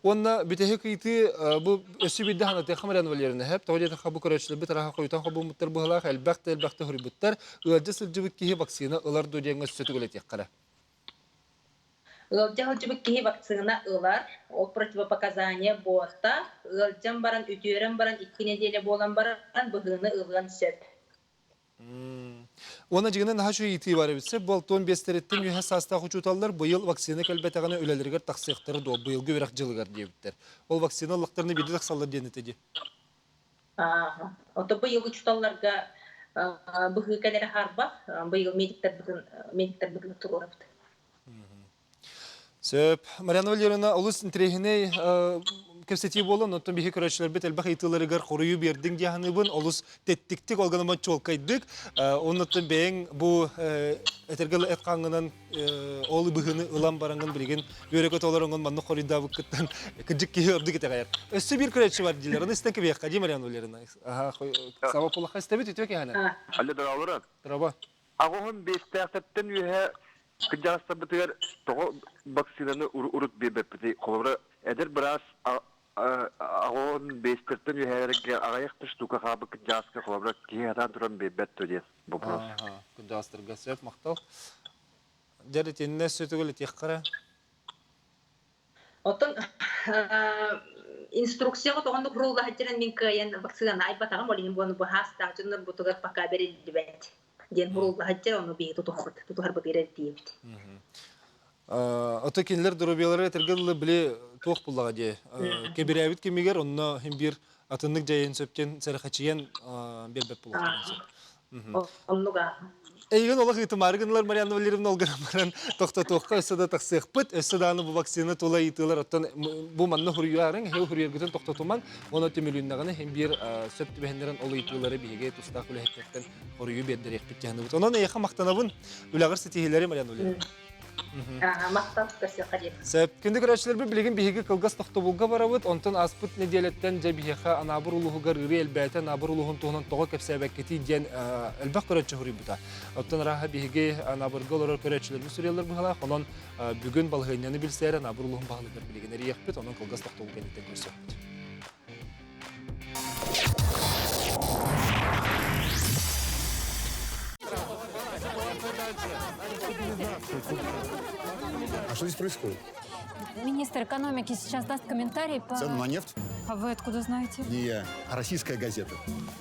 Уонна бүтэһик ыйытыы бу өссө биирдэ ханатыахха Марьяна Валерьевна хэп тоҕо диэтэххэ бу көрөөччүлэрбит араха хойутан хобууммуттар быһалаах элбэх да элбэхтэ хоруйбуттар ыалдьа сылдьыбыт киһи вакцина ылар дуо диэҥҥэ өссө түгэлэтиэххэ Ыалдьа сылдьыбыт киһи вакцина ылар, ол противопоказание буолта, ыалдьан баран, үтүөрэн баран 2 нэдиэлэ буолан баран быһыыны ылыан сөп. Уонна дьиҥинэн наһаа үчүгэй ыйытыы бар эбит. Сөп буолтуон биэстэриттэн үөһэ саастаах учууталлар быйыл вакцина кэлбэтэҕинэ үлэлэригэр тахсыахтара дуо быйылгы үөрэх дьылыгар диэбиттэр. Ол вакцина ыллахтарына биирдэ тахсаллар диэн этэ дии. Ааха. Ото быйыл учууталларга быһыы кэлэрэ хаарбах. Быйыл медиктарбытын медиктарбытын туруорабыт. Сөп. Марьяна Валерьевна, олус интэриэһинэй кэпсэтии буолан, оттон биһи көрөөччүлэрбит элбэх ыйытыыларыгар хоруйу биэрдиҥ дии саныыбын. Олус тэттиктик, ол гынан чуолкайдык. Оннуттан бэйэҥ бу этэргэ эт хааҥҥынан ол быһыыны ылан бараҥҥын билигин үөрэ-көтө олороҥҥун маннык хоруйдаабыккыттан кырдьык киһи ордук итэҕэйэр. Өссө биир көрөөччү бар дииллэр. Ону истэн кэбиһиэххэ дии, Марьяна Валерьевна. Саба пулаха истэбит үтүө киһинэ. Алле дороолорун. Дорообо. Аҕыһын биэстээхтэртэн үөһэ кырдьаҕастарбытыгар тоҕо вакцинаны урут биэрбэппитий? Холобура, эдэр быраас аҕыһын биэстэртэн үөһээлэргэ аҕыйах да штука хаалбыт кырдьаҕаска холобура киһи сатаан туран биэрбэт дуо диэн вопрос. Кырдьаҕастарга сөп, махтал. Дьэ, итиннэ сөтүгүл этиэххэ эрэ. Оттон инструкцияҕа тоҕоннук уруулаһыт мин кыайан вакцинаны айбатаҕым, ол иһин буону быһаастаах дьоннорбутугар пока бэриллибэт диэн уруулаһыт ону биһиги тутуһарбыт, тутуһарбытыгар эрдиибит. Ото кинилэр доруобуйалара этэргэ дылы били туох буллаҕа дии. Кэбирээбит кэмигэр онно иһин биир атыннык дьайын сөптөн сэрэхэчийэн биэрбэт буолуохтарын сөп. Оннуга. Эйигин олох ыытымаары гыннылар Марианна Валерьевна ол гынан баран тохтотуохха өссө да тахсыахпыт. Өссө даҕаны бу вакцина тула ыйытыылар оттон бу манна хуруйаарыҥ, эһиги хуруйаргытын тохтотумаҥ. Уонна түмүлүннэҕинэ иһин биир сөп түбэһиннэрэн ол ыйытыылары биһиги тустаах үлэһиттэртэн хоруйу биэрдэриэхпит дьаһаныбыт. Онон эйиэхэ махтанабын. Үлэҕэр ситиһиилэри Марианна Валерьевна. Махтал, көрсүөххэ диэри. Сөп. Күндү көрөөччүлэрбит билигин биһиги кылгас тохтобулга барабыт. Онтон ааспыт нэдиэлэттэн дьэ биһиэхэ Анаабыр улууһугар ыарыы элбээтэ, Анаабыр улууһун туһунан тоҕо кэпсээбэккитий диэн элбэх көрөөччү суруйбута. Оттон арааһа биһиги Анаабырга олорор көрөөччүлэрбит суруйаллар быһалаах. Онон бүгүн балаһыанньаны билсээри Анаабыр улууһун баһылыгар билигин эрийиэхпит. Онон кылгас тохтобул кэнниттэн көрсүөхпүт. А что здесь происходит? Министр экономики сейчас даст комментарий по... Цену на нефть? А вы откуда знаете? Не я, а российская газета.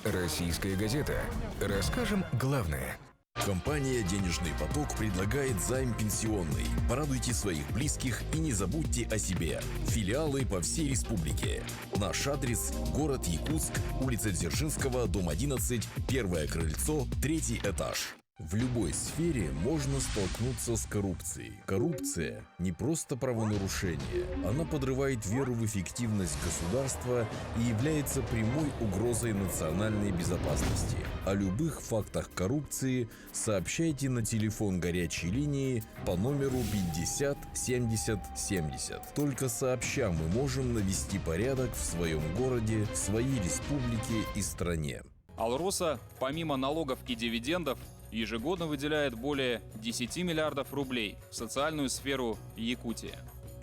Российская газета. Расскажем главное. Компания «Денежный поток» предлагает займ пенсионный. Порадуйте своих близких и не забудьте о себе. Филиалы по всей республике. Наш адрес – город Якутск, улица Дзержинского, дом 11, первое крыльцо, третий этаж. В любой сфере можно столкнуться с коррупцией. Коррупция – не просто правонарушение. Она подрывает веру в эффективность государства и является прямой угрозой национальной безопасности. О любых фактах коррупции сообщайте на телефон горячей линии по номеру 50 70 70. Только сообща мы можем навести порядок в своем городе, в своей республике и стране. «Алроса», помимо налогов и дивидендов, ежегодно выделяет более 10 миллиардов рублей в социальную сферу Якутии.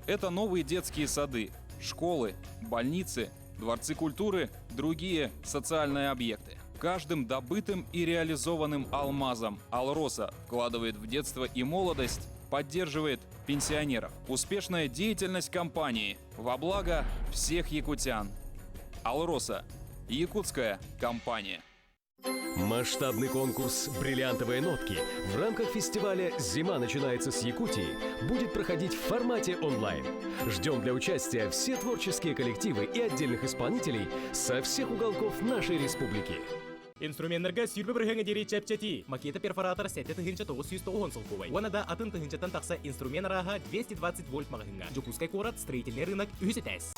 Это новые детские сады, школы, больницы, дворцы культуры, другие социальные объекты. Каждым добытым и реализованным алмазом «Алроса» вкладывает в детство и молодость, поддерживает пенсионеров. Успешная деятельность компании во благо всех якутян. «Алроса» – якутская компания. Масштабный конкурс «Бриллиантовые нотки» в рамках фестиваля «Зима начинается с Якутии» будет проходить в формате онлайн. Ждем для участия все творческие коллективы и отдельных исполнителей со всех уголков нашей республики. Инструменнарга сүүрбэ бырыһыаҥа диэри чэпчэтии. Макета перфоратор 7990 солкуобай. Уонна да атын тыһыынчаттан тахса инструмент арааһа 220 вольт маҕаһыыҥҥа. Дьокуускай куорат строительный рынок үһүс этээс.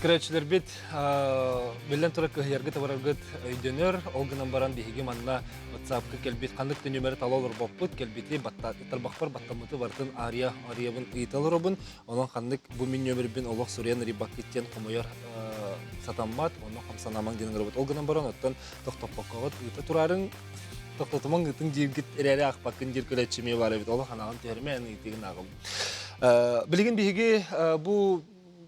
Көрөөччүлэрбит биллэн турар кыһыйаргыт абараргыт өйдөнөр. Ол гынан баран биһиги манна WhatsApp-ка кэлбит ханнык да нүөмэри тала олорбоппут, кэлбити тарбахпар баттаммыты барытын ария ариябын ыйыта олоробун. Онон ханнык бу мин нүөмэрбин олох суруйан арыйбаккыт диэн хомойор сатаммат, онно хамсанамаҥ диэн ыҥырабыт. Ол гынан баран оттон тохтоппоккоҕут ыыта турарыҥ тохтотумаҥ ыытыҥ дииргит эрээри аахпаккын диир көрөөччү эмиэ баар эбит. Олох анаҕын түһэримэ эн ыйытыыгын ааҕабын. Билигин биһиги бу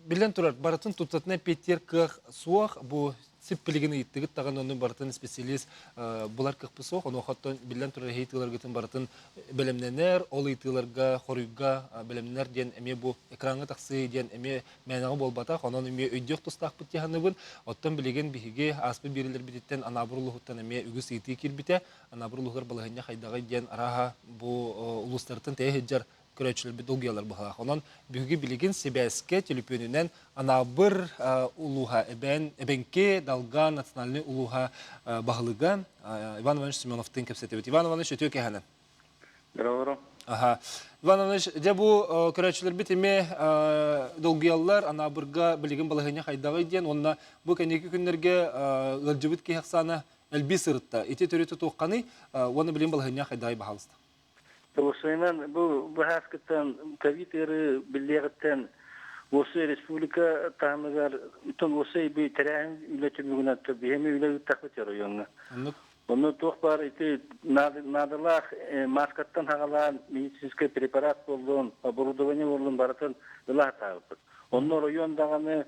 биллэн турар барытын туттатына эппиэттиир кыах суох. Бу сип билигин ыйыттыгыт даҕаны ону барытын специалист булар кыахпыт суох. Онуоха оттон биллэн турар ыйытыыларгытын барытын бэлэмнэнэр, ол ыйытыыларга хоруйга бэлэмнэнэр диэн эмиэ бу экраҥҥа тахсыы диэн эмиэ мээнэҕэ буолбатах. Онон эмиэ өйдүөх тустаахпыт дии саныыбын. Оттон билигин биһиги ааспыт биэриилэрбититтэн Анаабыр улууһуттан эмиэ үгүс ыйытыы киирбитэ. Анаабыр улууһугар балаһыанньа хайдаҕый диэн арааһа бу улуустартан тэйэ сылдьар көрөөччүлэрбит долгуйаллар быһалаах. Онон биһиги билигин сибээскэ төлөпүөнүнэн Анаабыр улууһа Эбээн Эбэҥки Далга национальнай улууһа баһылыга Иван Иванович Семеновтыын кэпсэтэбит. Иван Иванович үтүө кэһэнэн. Здорово. Аха. Иван Иванович, дьэ бу көрөөччүлэрбит эмиэ долгуйаллар, Анаабырга билигин балаһыанньа хайдаҕый диэн уонна бу кэнники күннэргэ ыалдьыбыт киһи ахсаана элбии сырытта. Ити төрүтү туохханый уонна билигин балаһыанньа хайдаҕый баһаалыста. Уопсайынан бу быһааскыттан ковид ыарыы биллиэҕиттэн уопсай республика таһымыгар тон уопсай би тэрээһин үлэ түмүгүнэн биһиэми үлэ ыыттахпыт оройуоҥҥа. Онно туох баар ити наадалаах маскаттан хагалаан медицинскэй препарат буоллун, оборудование буоллун барытын ыла сатаабыппыт. Онно оройуон даҕаны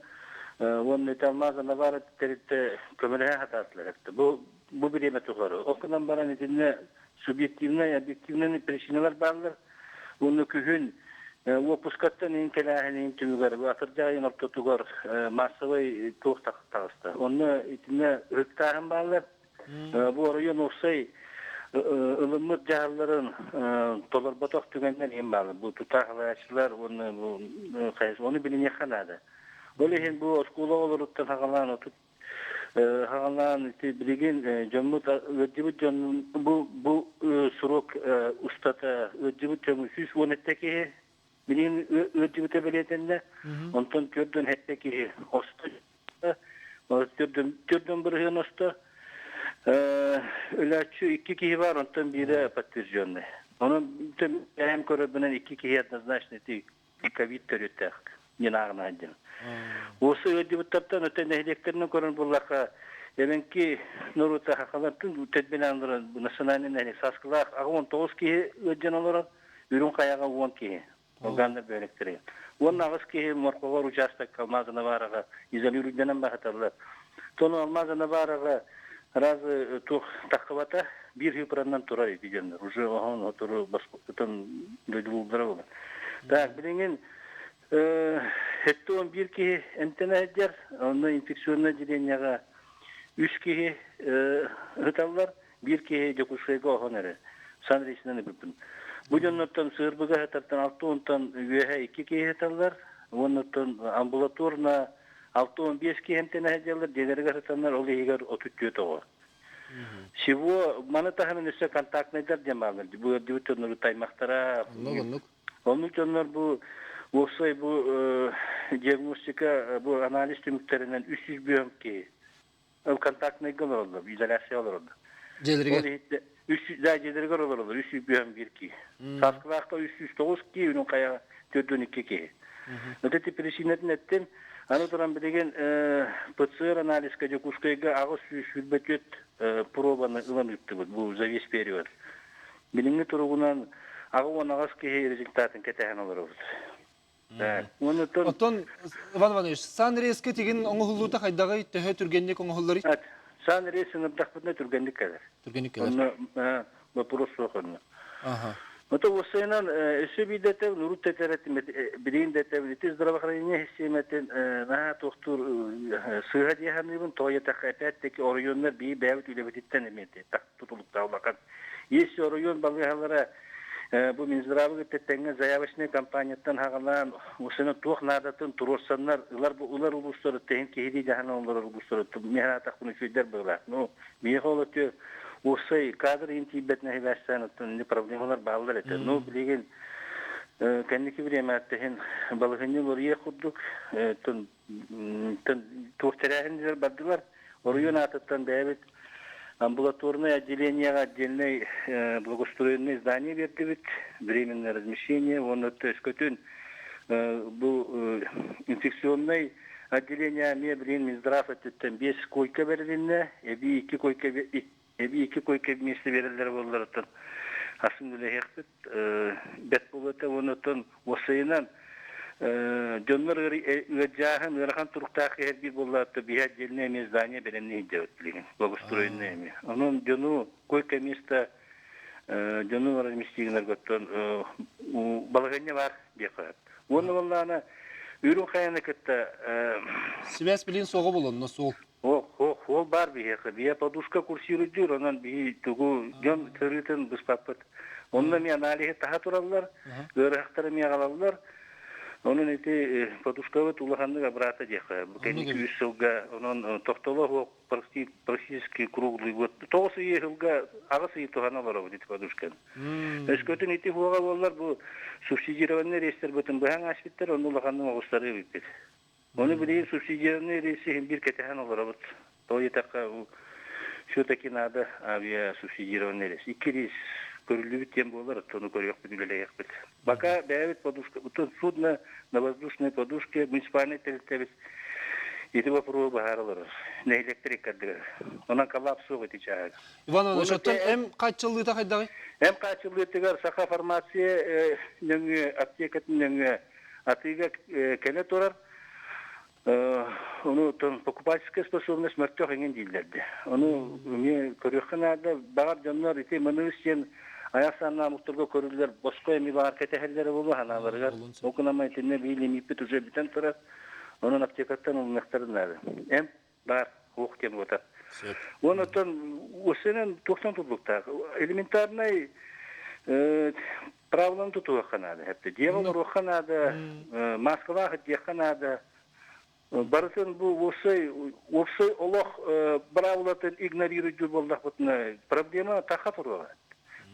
уонна ити алмаас анабар тэрилтэ көмөлөһө сатаатылар. Бу бу бириэмэ тухары. Ол гынан баран итиннэ субъективнай, объективнай причиналар бааллар. Уонна күһүн уоппускаттан иһин кэлээһинин түмүгэр атырдьах айын ортотугар массовай туох таҕыста. Онно итиннэ ыһыктааһын бааллар. Бу оройуон уопсай ылыммыт дьаһалларын толорботох түгэннэр иһин бааллар. Бу тутаах салайааччылар уонна бу ону билиниэххэ наада. Ол иһин бу оскуола оҕолоруттан саҕалаан отут Хаҕалаан ити билигин дьоммут ыалдьыбыт дьон бу бу срок устата ыалдьыбыт дьон 117 киһи билигин ыалдьыбыта бэлиэтэннэ. Онтон 47 киһи осто төрдөн бырыһыан осто өлөөччү икки киһи бар, онтон биирэ подтвержденный. Онон бэйэм көрөрбүнэн икки киһи однозначно ити ковид төрүттээх диэн ааҕына сылдьан. Осы ыалдьыбыттартан өтө нэһилиэктэринэн көрөн буллахха эбэҥки норуота хахалартын тэтбинэн олорон национальный нэһилиэк Саскылаах 89 киһи ыалдьан олорон Үрүҥ Хайаҕа 10 киһи органнар бөөлөктөрүгэр. Уонна аҕыс киһи Морхоҕор участокка Алмаза-Навараҕа изолируйданан баһаталлар. Тону Алмаза-Навараҕа разы туох таххыбата биир хыпыраннан турар ити дьоннор. Уже оһон отуру баспытын дойдулуулдара буолар. Так, билигин 71 киһи эмтэнэ сылдьар, онно инфекционнай отделениеҕа үс киһи ыыталлар, биир киһи Дьокуускайга оһон эрэ. Сан рейсинэн ыппыппын. Бу дьоннортон сыырбыга сытартан алта уонтан үөһэ икки киһи сыталлар, уоннаттан амбулаторно 65 киһи эмтэнэ сылдьаллар, дьиэлэригэр сытаннар, ол иһигэр 34 оҕо. Всего маны таһынан өссө контактнайдар диэн бааллар. Бу ыалдьыбыт дьоннору таймахтара. Оннук, оннук. Оннук дьоннор бу уопсай бу диагностика, бу анализ түмүктэринэн 300 бүөм киһи контактнайга олороллор, изоляция олороллор. Дьиэлэригэр? Ол иһиттэ үс да дьиэлэригэр олороллор, 301 киһи. Сааскылаахха 309 киһи, үнүн хайаҕа 42 киһи. Вот эти причинатын эттим. Аны туран билигин ПЦР анализка Дьокуускайга 824 пробаны ылан ыыттыбыт бу за весь период. Билиҥҥи туругунан 88 киһи результатын кэтэһэн олоробут. Оттон, Иван Иванович, сан рейскэ тигин оҥоһуллуута хайдаҕый, төһө түргэнник оҥоһулларый? Сан рейс ыҥырдахпытына түргэнник кэлэр. Түргэнник кэлэр. Онно вопрос суох онно. Ага. Ото уопсайынан өссө биирдэ этэбин, урут да этэр этим, билигин да этэбин, ити здравоохранение систиэмэтин наһаа туохтуур сыыһа дии саныыбын, тоҕо диэтэххэ, опять-таки оройуоннар биир бэйэбит үлэбититтэн эмиэ тутулуктаах улахан. Если оройуон балыыһалара бу Минздравы кытта тэҥҥэ заявочнай компанияттан хаҕалаан, уопсайынан туох наадатын туруорсаннар, ылар ылар улуустары тэһин киһилии дьаһанан олорор улуустары миэхэ аатахпын үчүгэйдэр быһыылаах. Ну, Миэхэ ол өтө уопсай кадр иһин тиийбэтинэ сибээстээн оттон ини проблемалар бааллар этэ. Ну, билигин кэнники бириэмэттэ балаһыанньа уларыйыах курдук туох тэрээһиннэр бардылар. Оройуон аатыттан бэйэбит амбулаторное отделениеҕа отдельный благоустроенное здание биэрдибит, временное размещение, уонна өскөтүн бу инфекционный Отделение эмиэ билигин Минздрав өттүттэн биэс койка бэрилиннэ, эбии икки койка эбии икки койка миэстэ биэрэллэрэ буолларыттан атын үлэһиэхпит бэрт буолуо этэ уонна оттон уопсайынан дьоннор ыалдьааһын ыарахан туруктаах киһи буоллаатта биһи отдельное эмиэ здание бэлэмнии сылдьабыт билигин благоустроенное эмиэ онон дьону койка место дьону разместигинарга оттон балаһыанньа баар диэххэ сөп Уонна буоллаҕына үрүҥ хайаны кытта Сибээс билин суоҕа булунна суол. Ох, ох, ол баар биһиэхэ. Биһиэ подушка курсируйдуур, онон биһи тугу дьон сырыытын быспаппыт. Онно эмиэ аналиһы таһа тураллар, ыарыһахтары эмиэ аҕалаллар. Онон ити подушкабыт улаханнык абыраата диэххэ. Бу кэнники үс сылга онон тохтоло суох практически круглый год. Тоҕус ый сылга аҕыс ый туһана олоробут ити подушканы. Өскөтүн ити хуоҕа буоллар бу субсидированный рейстэрбытын быһан ааспыттар, онно улаханнык оҕустарыы эбиппит. Ону билигин субсидированный рейси иһин биир кэтэһэн олоробут. Тоҕо диэтэххэ, все-таки надо авиа субсидированный рейс. Икки рейс көрүллүбүт диэн буолар, оттону көрүөхпүт, үлэлэһиэхпит. Пока бэйэбит подушка, судно на воздушной подушке муниципальный тэрилтэбит ити боппуруоһу быһаара олорор. Нэһилиэктэр иккардыгар. Онон коллапс суох ити чааһыгар. Иван Иванович, оттон эм хааччыллыыта хайдаҕый? Эм хааччыллыытыгар Саха фармация нөҥүө, аптекатын нөҥүө атыыга кэлэ турар. Ону оттон покупательская способность мөлтөх иҥин дииллэрди. Ону эмиэ көрүөххэ наада. Баҕар дьоннор ити маны сиэн айах санаамыктарга көрүллэр босхо эми баҕар кэтэһэллэрэ буолуо санааларыгар. Ол гынан итиннэ биир лимииппит уже бүтэн турар. Онон аптекаттан ылыныахтарын наада. Эм баар, уох диэн буота. Уонна оттон осенен туохтан тутулуктаах. Элементарнай правиланы тутуохха наада. Хэппи. Дьиэҕэ олоруохха наада, маскалаах диэххэ наада. Барытын бу уопсай уопсай олох быраабылатын игнорируйдуур буоллахпытына проблема таха туруоҕа.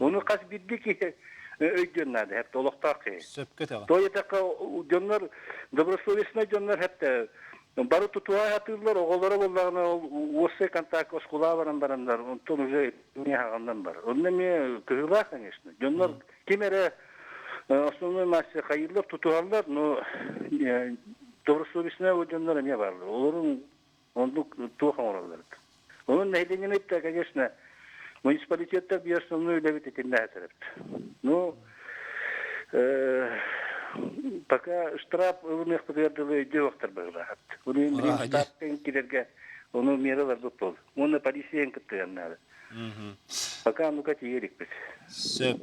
Ону хас биирдии киһи өйдүөн наада, хэпте олохтоох киһи. Сөпкө этэҕин. То этэххэ дьоннор добросовестный дьоннор хэпте бары тутуһа сатыыллар, оҕолоро буоллаҕына ол уопсай контакт оскуолаҕа баран бараннар, онтон уже эмиэ хаҕаннан бар. Онно эмиэ кыһыылаах, конечно. Дьоннор ким эрэ основной масса хайыыллар, тутуһаллар, но добросовестный дьоннор эмиэ бааллар. Олорун оннук туох оҥороллор. Онон нэһилиэнньэни конечно, муниципалитеттар биир основной үлэбит итиннэ этэрбит. Ну, пока штраф ылыныахпытыгар дылы өйдүөх быһыылаах. Оны билигин штрафтан кирэргэ ону мераларбыт бол. Уонна полициян кыттыган наада. Пока ну-ка тиийэрикпит. Сөп.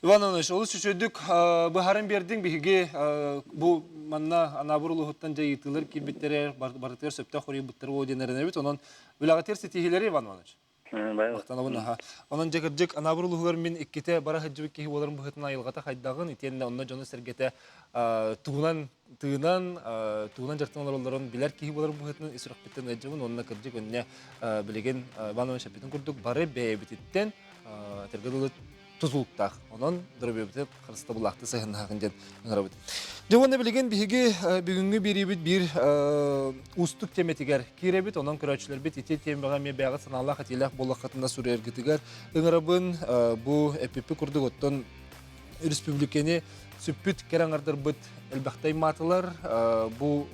Иван Иванович, олус үчүгэйдик быһааран биэрдиҥ. Биһиги бу манна Анаабыр улууһуттан дьайыытыылар киирбиттэрэ барытыгар сөптөөх хоруйбуттар буолуо диэн эрэнэбит. Онон үлэҕитигэр ситиһиилэри, Иван Иванович. Махтанабын аха. Онон дьэ кырдьык Анаабыр улууһугар мин иккитэ бара сылдьыбыт киһи буоларым быһыытынан айылҕата хайдаҕын, итиэннэ онно дьону-сэргэтэ тугунан тыынан, тугунан дьарыктанан олороллорун билэр киһи буоларым быһыытынан ис сүрэхпиттэн ыалдьабын уонна кырдьык өннө билигин Иван Иванович эппитин курдук бары бэйэбититтэн этэргэ дылы тутулуктаах. Онон доруобуйабытыгар харыстабыллаахтык сыһыаннаһаҕын диэн ыҥырабыт. Дьэ уонна билигин биһиги бүгүҥҥү биэриибит биир уустук тиэмэтигэр киирэбит. Онон көрөөччүлэрбит ити тиэмэҕэ эмиэ бэйэҕит санаалаах этиилээх буоллаххытына суруйаргытыгар ыҥырабын. Бу эппиппит курдук оттон республиканы сүппүт кэрэ аҥардарбыт элбэхтэ аймаатылар. Бу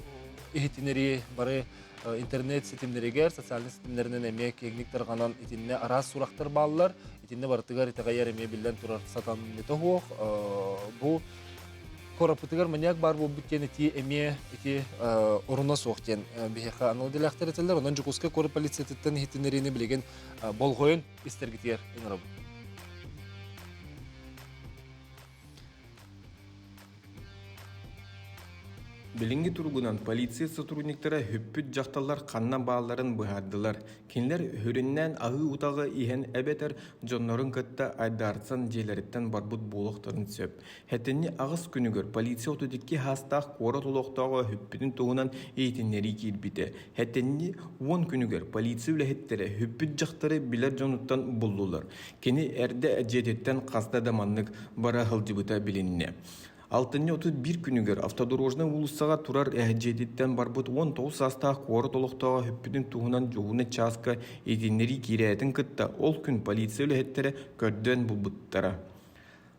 иһитиннэрии бары интернет ситимнэригэр, социальнай ситимнэринэн эмиэ киэҥник тарҕанан итиннэ араас сурахтар бааллар. Итиннэ барытыгар итэҕэйэр эмиэ биллэн турар сатаммыта суох. Бу куораппытыгар маньяк баар буолбут диэн ити эмиэ ити оруна суох диэн биһиэхэ анал идэлээхтэр этэллэр. Онон Дьокуускай куорат полициятыттан иһитиннэриини билигин болҕойон истэргитигэр ыҥырабыт. Билиҥҥи туругунан полиция сотрудниктара сүппүт дьахталлар ханна баалларын быһаардылар. Кинилэр сүрүннээн аһыы утаҕы иһэн эбэтэр дьоннорун кытта айдаарсан дьиэлэриттэн барбыт буолуохтарын сөп. Сэтинньи аҕыс күнүгэр полиция 32 саастаах куорат олохтооҕо сүппүтүн туһунан иһитиннэрии киирбитэ. Сэтинньи 10 күнүгэр полиция үлэһиттэрэ сүппүт дьахтары билэр дьонуттан буллулар. Кини эрдэ дьиэтиттэн хаста да маннык бара сылдьыбыта билиннэ. Алтынньы 31 күнүгэр Автодорожнай уулуссаҕа турар дьиэтиттэн барбыт 19 саастаах куорат олохтооҕо сүппүтүн туһунан дьуһуунай чааска иһитиннэрии киирээтин кытта ол күн полиция үлэһиттэрэ көрдөөн булбуттара.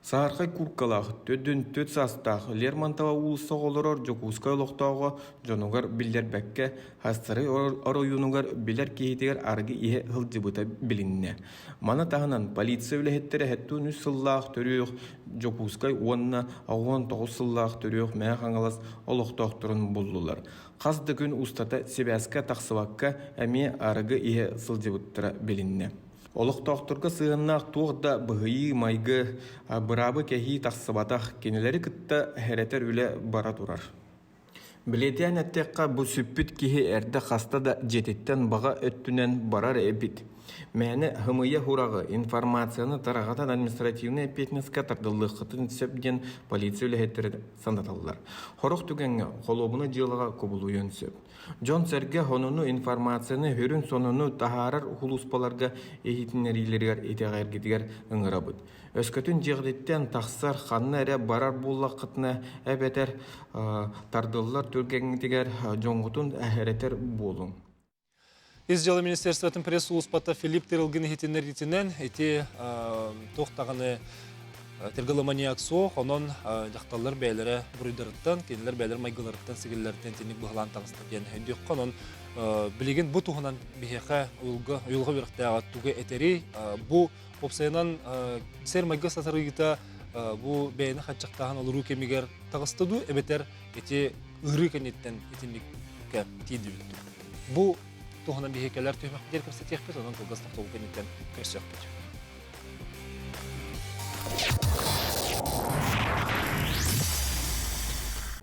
Саһархай кууркалаах, төрдүн төрт саастаах Лермонтова уулуссаҕа олорор Дьокуускай олохтооҕо дьонугар биллэрбэккэ, Хастары оройуонугар билэр киһитигэр арыгы иһэ сылдьыбыта билиннэ. Маны таһынан полиция үлэһиттэрэ 73 сыллаах төрүөх Дьокуускай уонна 69 сыллаах төрүөх Мэҥэ Хаҥалас олохтоохторун буллулар. Хас да күн устата сибээскэ тахсыбакка эмиэ арыгы иһэ сылдьыбыттара билиннэ. Олохтоохторго сыһыаннаах туох да быһыы-майгы, быраабы кэһии тахсыбатах, кинилэри кытта хэрэтэр үлэ бара турар. Бэлиэтээн эттэххэ, бу сүппүт киһи эрдэ хаста да дьиэтиттэн баҕа өттүнэн барар эбит. Мээнэ һымыйа сураҕы, информацияны тарҕатан административнай эппиэтинэскэ тардыллыаххытын сөп диэн полиция үлэһиттэрэ санаталлар. Сорох түгэҥҥэ холуобунай дьыалаҕа кубулуйуон сөп. Дьон-сэргэ сонуну, информацияны, сүрүн сонуну таһаарар сулууспаларга иһитиннэриилэригэр итэҕэйэргитигэр ыҥырабыт. Өскөтүн дьиэҕититтэн тахсар, ханна эрэ барар буоллаххытына эбэтэр тардыллар түргэҥҥитигэр дьоҥҥутун эрэтэр буолуҥ. Ис дьыала министерствотын пресс-сулууспата Филипп Тырылгин иһитиннэриитинэн ити туох даҕаны тыргылыманьяк суох, онон дьахталлар бэйэлэрэ буруйдарыттан, кинилэр бэйэлэрэ майгыларыттан, сигилилэриттэн итинник быһылаан таҕыста диэн өйдүөххэ. Онон билигин бу туһунан биһиэхэ уйулга уйулҕа үөрэхтээҕэ тугу этэрий, бу Уопсайынан, сиэр-майгы сатарыыта бу бэйэни хаччахтааһын олоруу кэмигэр таҕыста дуу, эбэтэр ити ыарыы кэнниттэн итинниккэ тиийдибит дуу? Бу туһунан биһиги кэлэр түһүмэхпитигэр кэпсэтиэхпит, онон кылгас тохтобул кэнниттэн көрсүөхпүт.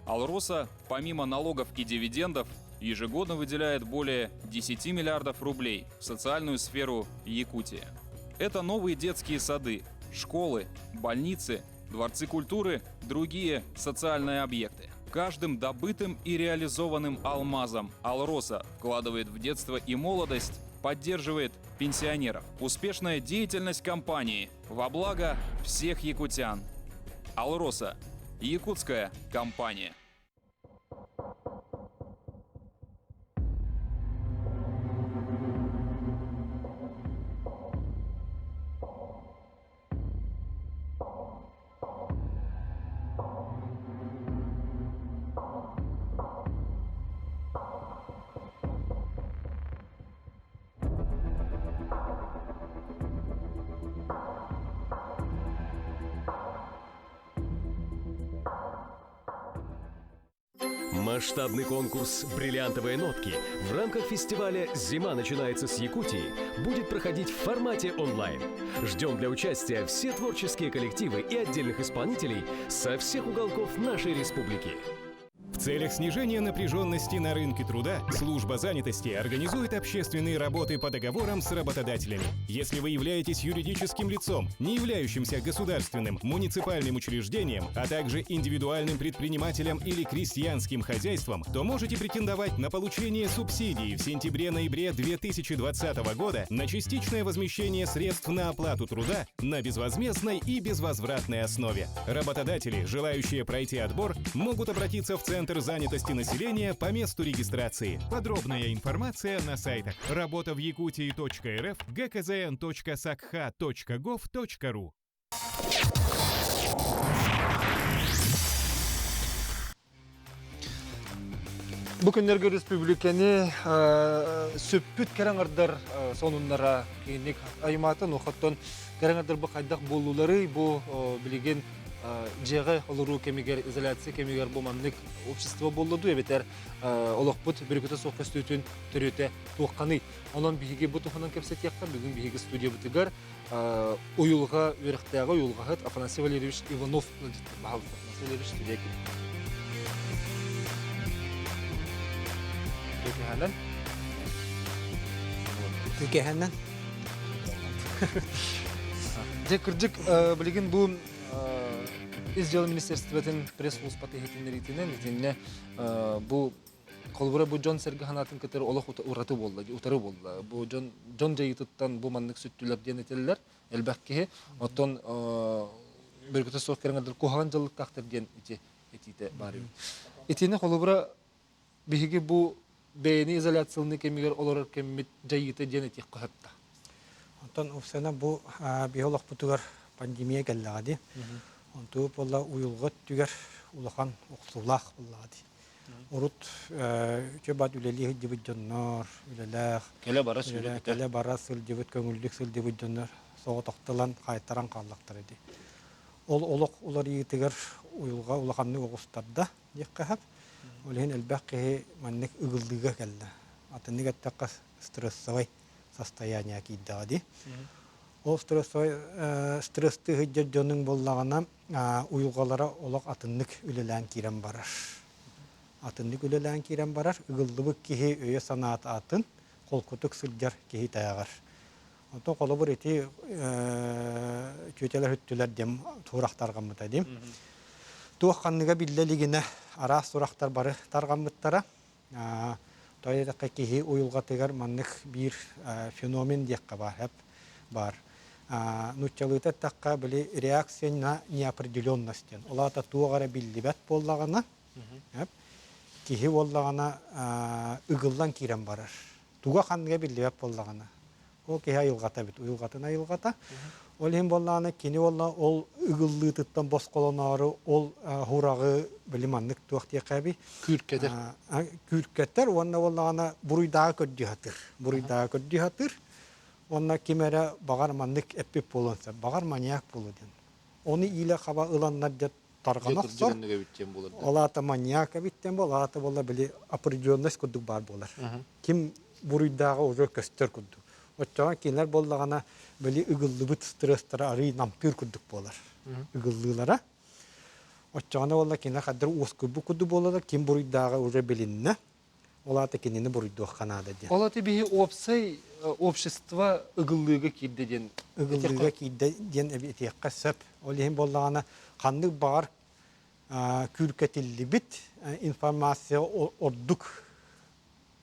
Алроса, помимо налогов и дивидендов, ежегодно выделяет более 10 миллиардов рублей в социальную сферу Якутии. Это новые детские сады, школы, больницы, дворцы культуры, другие социальные объекты. Каждым добытым и реализованным алмазом «Алроса» вкладывает в детство и молодость, поддерживает пенсионеров. Успешная деятельность компании во благо всех якутян. «Алроса» – якутская компания. Масштабный конкурс «Бриллиантовые нотки» в рамках фестиваля «Зима начинается с Якутии» будет проходить в формате онлайн. Ждем для участия все творческие коллективы и отдельных исполнителей со всех уголков нашей республики. В целях снижения напряженности на рынке труда служба занятости организует общественные работы по договорам с работодателями. Если вы являетесь юридическим лицом, не являющимся государственным, муниципальным учреждением, а также индивидуальным предпринимателем или крестьянским хозяйством, то можете претендовать на получение субсидий в сентябре-ноябре 2020 года на частичное возмещение средств на оплату труда на безвозмездной и безвозвратной основе. Работодатели, желающие пройти отбор, могут обратиться в Центр занятости населения по месту регистрации. Подробная информация на сайтах работа в Якутии.рф, gkzn.sakha.gov.ru. Бу күннэргэ республиканы сүппүт кэрэҥэрдэр сонуннара киинник аймаатын ухаттан кэрэҥэрдэр бу хайдах буолууларый бу билигин дьиэҕэ олоруу кэмигэр изоляция кэмигэр бу маннык общество буолла дуу эбэтэр олохпут бүрүкүтэ суох көстүүтүн төрүөтэ туохханый онон биһиги бу туһунан кэпсэтиэххэ бүгүн биһиги студиябытыгар уйулҕа үөрэхтээҕи уйулҕаһыт Афанасий Валерьевич Иванов ыалдьыттар баһылык Афанасий Валерьевич студия. Үтүө Үкэһэнэн. Дьэ, кырдьык, билигин бу Ис дьыала министерствотын пресс-службата иһитиннэриитинэн итиннэ бу холобура бу дьон-сэргэ санаатын кытары олох ураты буолла, утары буолла. Бу дьон дьон дьайыытыттан бу маннык сүттүлэр диэн этэллэр элбэх киһи. Оттон бөрүкүтэ суох кэриҥэ куһаҕан дьаллыктаахтар диэн ити этиитэ баар эбит. Итини холобура биһиги бу бэйэни изоляцияланыы кэмигэр олорор кэммит дьайыыта диэн этиэххэ сөп да. Онтон уопсайынан бу биһи олохпутугар пандемия кэллэҕэ дии. Онту буолла уйулҕа өттүгэр улахан охсуулаах буоллаҕа дии. Урут үчүгэй бат үлэлии сылдьыбыт дьоннор, үлэлээх, кэлэ бара сылдьыбыт, кэлэ бара сылдьыбыт, көҥүллүк сылдьыбыт дьоннор соҕотохтолон хаайтаран хааллахтара дии. Ол олох уларыйыытыгар уйулҕа улаханнык оҕустарда диэххэ сөп. Ол иһин элбэх киһи маннык ыгыллыыга кэллэ. Атыннык эттэххэ стрессовай состояние киирдэҕэ дии. Ол стрессовай стресстыы сылдьар дьонуҥ буоллаҕына уйулҕалара олох атыннык үлэлээн киирэн барар. Атыннык үлэлээн киирэн барар. Ыгыллыбыт киһи өйө-санаата атын, холкутук сылдьар киһи тээҕэр. Онтон холобур ити түөтэлэр үттүлэр диэн туурах тарҕаммыта дим. Туох ханныга биллэ илигинэ араас сурахтар бары тарҕаммыттара. Тоҕо диэтэххэ киһи уйулҕатыгар маннык биир феномен диэххэ баар, баар. Нууччалыыта эттэххэ, били реакция на неопределенность диэн. Ол аата туох эрэ биллибэт буоллаҕына, киһи буоллаҕына ыгыллан киирэн барар. Туга ханныга биллибэт буоллаҕына. Ол киһи айылҕата эбит, уйулҕатын айылҕата. Ол иһин буоллаҕына кини уолла ол ыгыллыытыттан босхолоноору ол хураҕы били маннык туох диэххэ эбий Күүркэтэр. Күүркэтэр уонна буоллаҕына буруйдааҕы көрдүү сатыыр. Буруйдааҕы көрдүү сатыыр. Уонна ким эрэ баҕар маннык эппит буолуон сөп, баҕар маньяк буолуо диэн. Ону иилэ хаба ыланнар дьэ тарҕана охсор. Ол аата маньяк эбит диэн буол, аата буолла били определенность курдук баар буолар. Ким буруйдааҕа уже көстөр курдук. Оччоҕо кинилэр буоллаҕына били ыгыллыбыт стресстара арыый намтыыр курдук буолар. Ыгыллыылара. Оччоҕуна буолла кинилэр хаддар уоскуйбут курдук буолалар, ким буруйдааҕа уже билиннэ. Ол аата кинини буруйдуохха наада диэн. Ол аата биһи уопсай общество ыгыллыыга киирдэ диэн ыгыллыыга киирдэ диэн этиэххэ сөп. Ол иһин буоллаҕына ханнык баҕар күүркэтиллибит информация ордук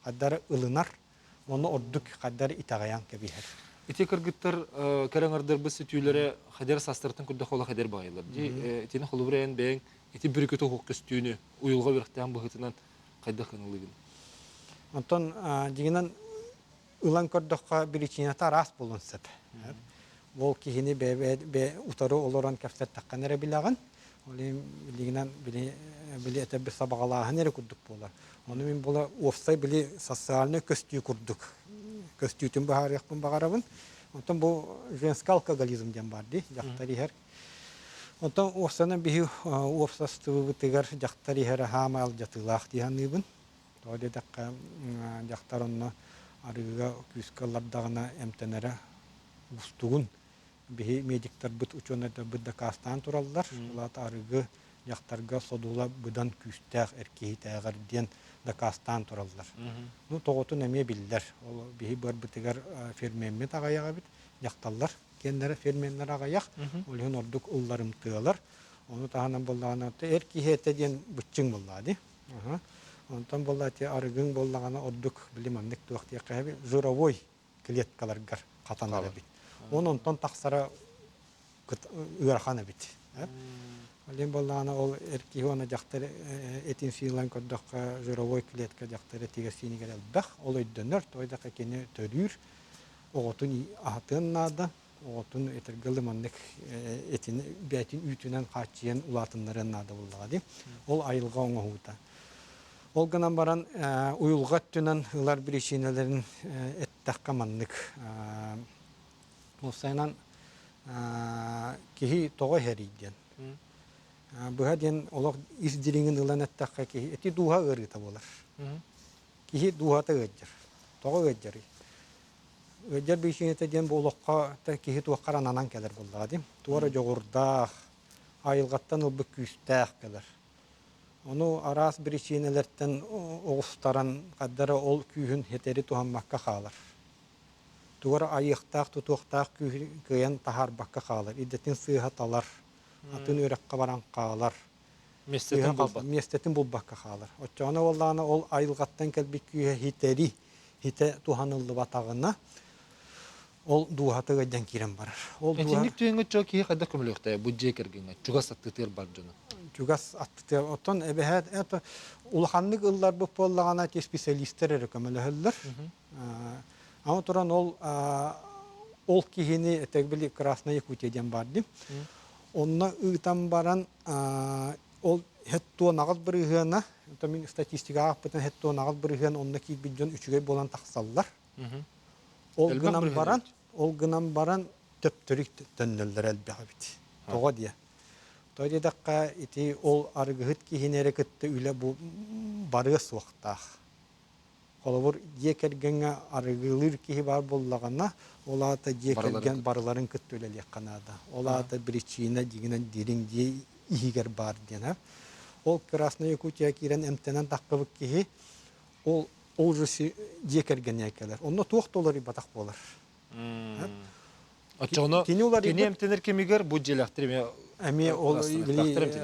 хаддары ылынар, уонна ордук хаддары итэҕэйэн кэбиһэр. Ити кыргыттар кэрэ аҥардарбыт сүтүүлэрэ хадер састартан көрдөх олох эдэр баҕайылар. Ди итини холобур эн бэйэҥ ити бүрүкүтэ уһук көстүүнү уйулҕа үөрэхтээх быһыытынан хайдах ылыгын? Онтон дьиҥинэн ылан көрдөххө биричиинэтэ араас буолуон сөп. Ол киһини бэйэ утары олорон кэпсэттэххинэ эрэ билэҕин. Ол иһин билигинэн били били этэрбит сабаҕалааһын эрэ курдук буолар. Ону мин була уопсай били социальнай көстүү курдук көстүүтүн быһаарыахпын баҕарабын. Онтон бу женский алкоголизм диэн баар дии, дьахтар иһэр Онтон уопсанан биһи уопсастыбыбытыгар дьахтар иһэрэ хаама алдьатыылаах дии саныыбын. Тоҕо диэтэххэ, дьахтар онно арыгыга күүскэ ыллардаҕына эмтэнэрэ уустугун биһи медиктарбыт, учуонайдарбыт дакаастаан тураллар. Ол аата арыгы дьахтарга содула быдан күүстээх эр киһитээҕэр диэн дакаастаан тураллар. Ну, тоҕотун эмиэ биллэр. Ол биһи быарбытыгар фермеммит аҕыйах эбит, дьахталлар киэннэрэ ферменнэр аҕыйах, ол иһин ордук ылларымтыалар. Ону таһынан буоллаҕына, эр киһи этэ диэн быччыҥ буоллаҕа дии. Онтон буолла ити арыгыҥ буоллаҕына ордук били маннык туох диэххэ жировой клеткаларгар хатанар эбит. Он онтон тахсара ыарахан эбит. Ол буоллаҕына ол эр киһи уонна дьахтар этин сыылан көрдөххө жировой клетка дьахтар этигэр сиинигэр элбэх. Ол өйдөнөр, той да кини төрүүр оҕотун аһатыан наада, оҕотун этэргэ дылы маннык этин бэйэтин үүтүнэн хааччыйан улаатыннарыан наада буоллаҕа дии. Ол айылҕа оҥоһуута. Ол гынан баран уйулҕа өттүнэн ылар биричиинэлэрин эттэххэ маннык. Уопсайынан киһи тоҕо иһэрий диэн. Быһа диэн олох ис дириҥин ылан эттэххэ киһи эти дууһа ыарыыта буолар. Киһи дууһата ыалдьар. Тоҕо ыалдьарый? Ыалдьар биричиинэтэ диэн бу олоххо киһи туохха ананан кэлэр буоллаҕа дии. Туора дьоҕурдаах, айылҕаттан ылбыт күүстээх кэлэр. Ону араас биричиинэлэртэн оҕустаран хардара ол күүһүн хитэри туһаммакка хаалар. Тугу эрэ айыахтаах, тутуохтаах күүһүн кыайан таһаарбакка хаалар. Идэтин сыыһа талар, атын үөрэххэ баран хаалар. Миэстэтин булбат. Миэстэтин булбакка хаалар. Оччоҕуна буоллаҕына ол айылҕаттан кэлбит күүһэ хитэри хитэ туһаныллыбатаҕына ол дууһата ыалдьан киирэн барар. Ол дууһа Итинник түгэҥҥэ чо киһи хайдах көмөлүөхтээх бу дьиэ кэргэҥҥэ чугас аттытыар бар дьону? Чугас аттытыар. Оттон эбэһээт это улаханнык ылларбыт буоллаҕына ити специалистэр эрэ көмөлөһөллөр. Ама туран ол ол киһини это били Красная Якутия диэн баар дии. Онно ыытан баран ол хеттуонаҕас бырыһыана, мин статистикаҕа аахпытым хеттуонаҕас бырыһыан онно киирбит дьон үчүгэй буолан тахсаллар. Ол гынан баран, ол гынан баран төптөрү төннөллөр элбэх эбит. Тоҕо диэ? Тоҕо диэтэххэ, ити ол арыгыһыт киһини эрэ кытта үлэ бу барыа суохтаах. Холобур, дьиэ кэргэҥҥэ арыгылыыр киһи баар буоллаҕына, ол аата дьиэ кэргэн барыларын кытта үлэлиэххэ наада. Ол аата причина дьиҥинэн дириҥ дьиэ иһигэр баар диэн. Ол Красная Якутия киирэн эмтэнэн таххыбыт киһи ол ол же дьиэ кэргэнэ кэлэр. Онно туох да уларыйбатах буолар. Оччоҕуна кини эмтэнэр кэмигэр бу дьиэлээхтэр эмиэ эмиэ ол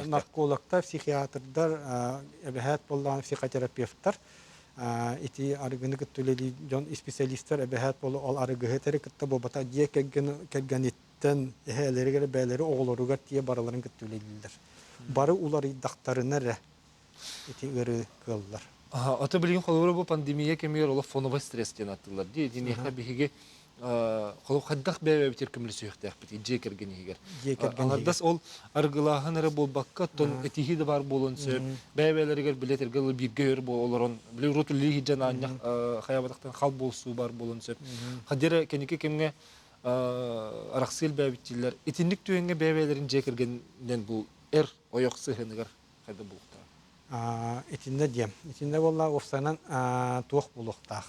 наркологтар, психиатрдар, эбэһээт буоллаҕына психотерапевтар ити арыгыны кытта үлэлиир дьон специалистар эбэһээт буола ол арыгыһыт кытта буолбата дьиэ кэргэниттэн эһээлэригэр бэйэлэри оҕолоругар тиийэ барыларын кытта үлэлииллэр. Бары уларыйдахтарына эрэ ити ыарыы кыаллар. Ото билигин холобура бу пандемия кэмигэр олох фоновый стресс диэн аттылар дии. Итиниэхэ биһиги холобур хайдах бэйэбитигэр көмөлөсүөхтээхпит дьиэ кэргэн иһигэр. Дьиэ кэргэн Аҥардас ол арыгылааһын эрэ буолбакка, оттон этиһии да баар буолуон сөп. Бэйэ-бэйэлэригэр билэ эргэ бииргэ өр олорон, били урут үлэлии сылдьан аанньах хайабатахтан хал буолсуу баар буолуон сөп. Хадьара кэнники кэмҥэ арахсыы элбээбит дииллэр. Итинник түгэҥҥэ бэйэ-бэйэлэрин дьиэ кэргэнинэн бу эр ойох сыһыаныгар хайда булуохтаах? Итиннэ диэм. Итиннэ буолла уопсайынан туох буолуохтаах?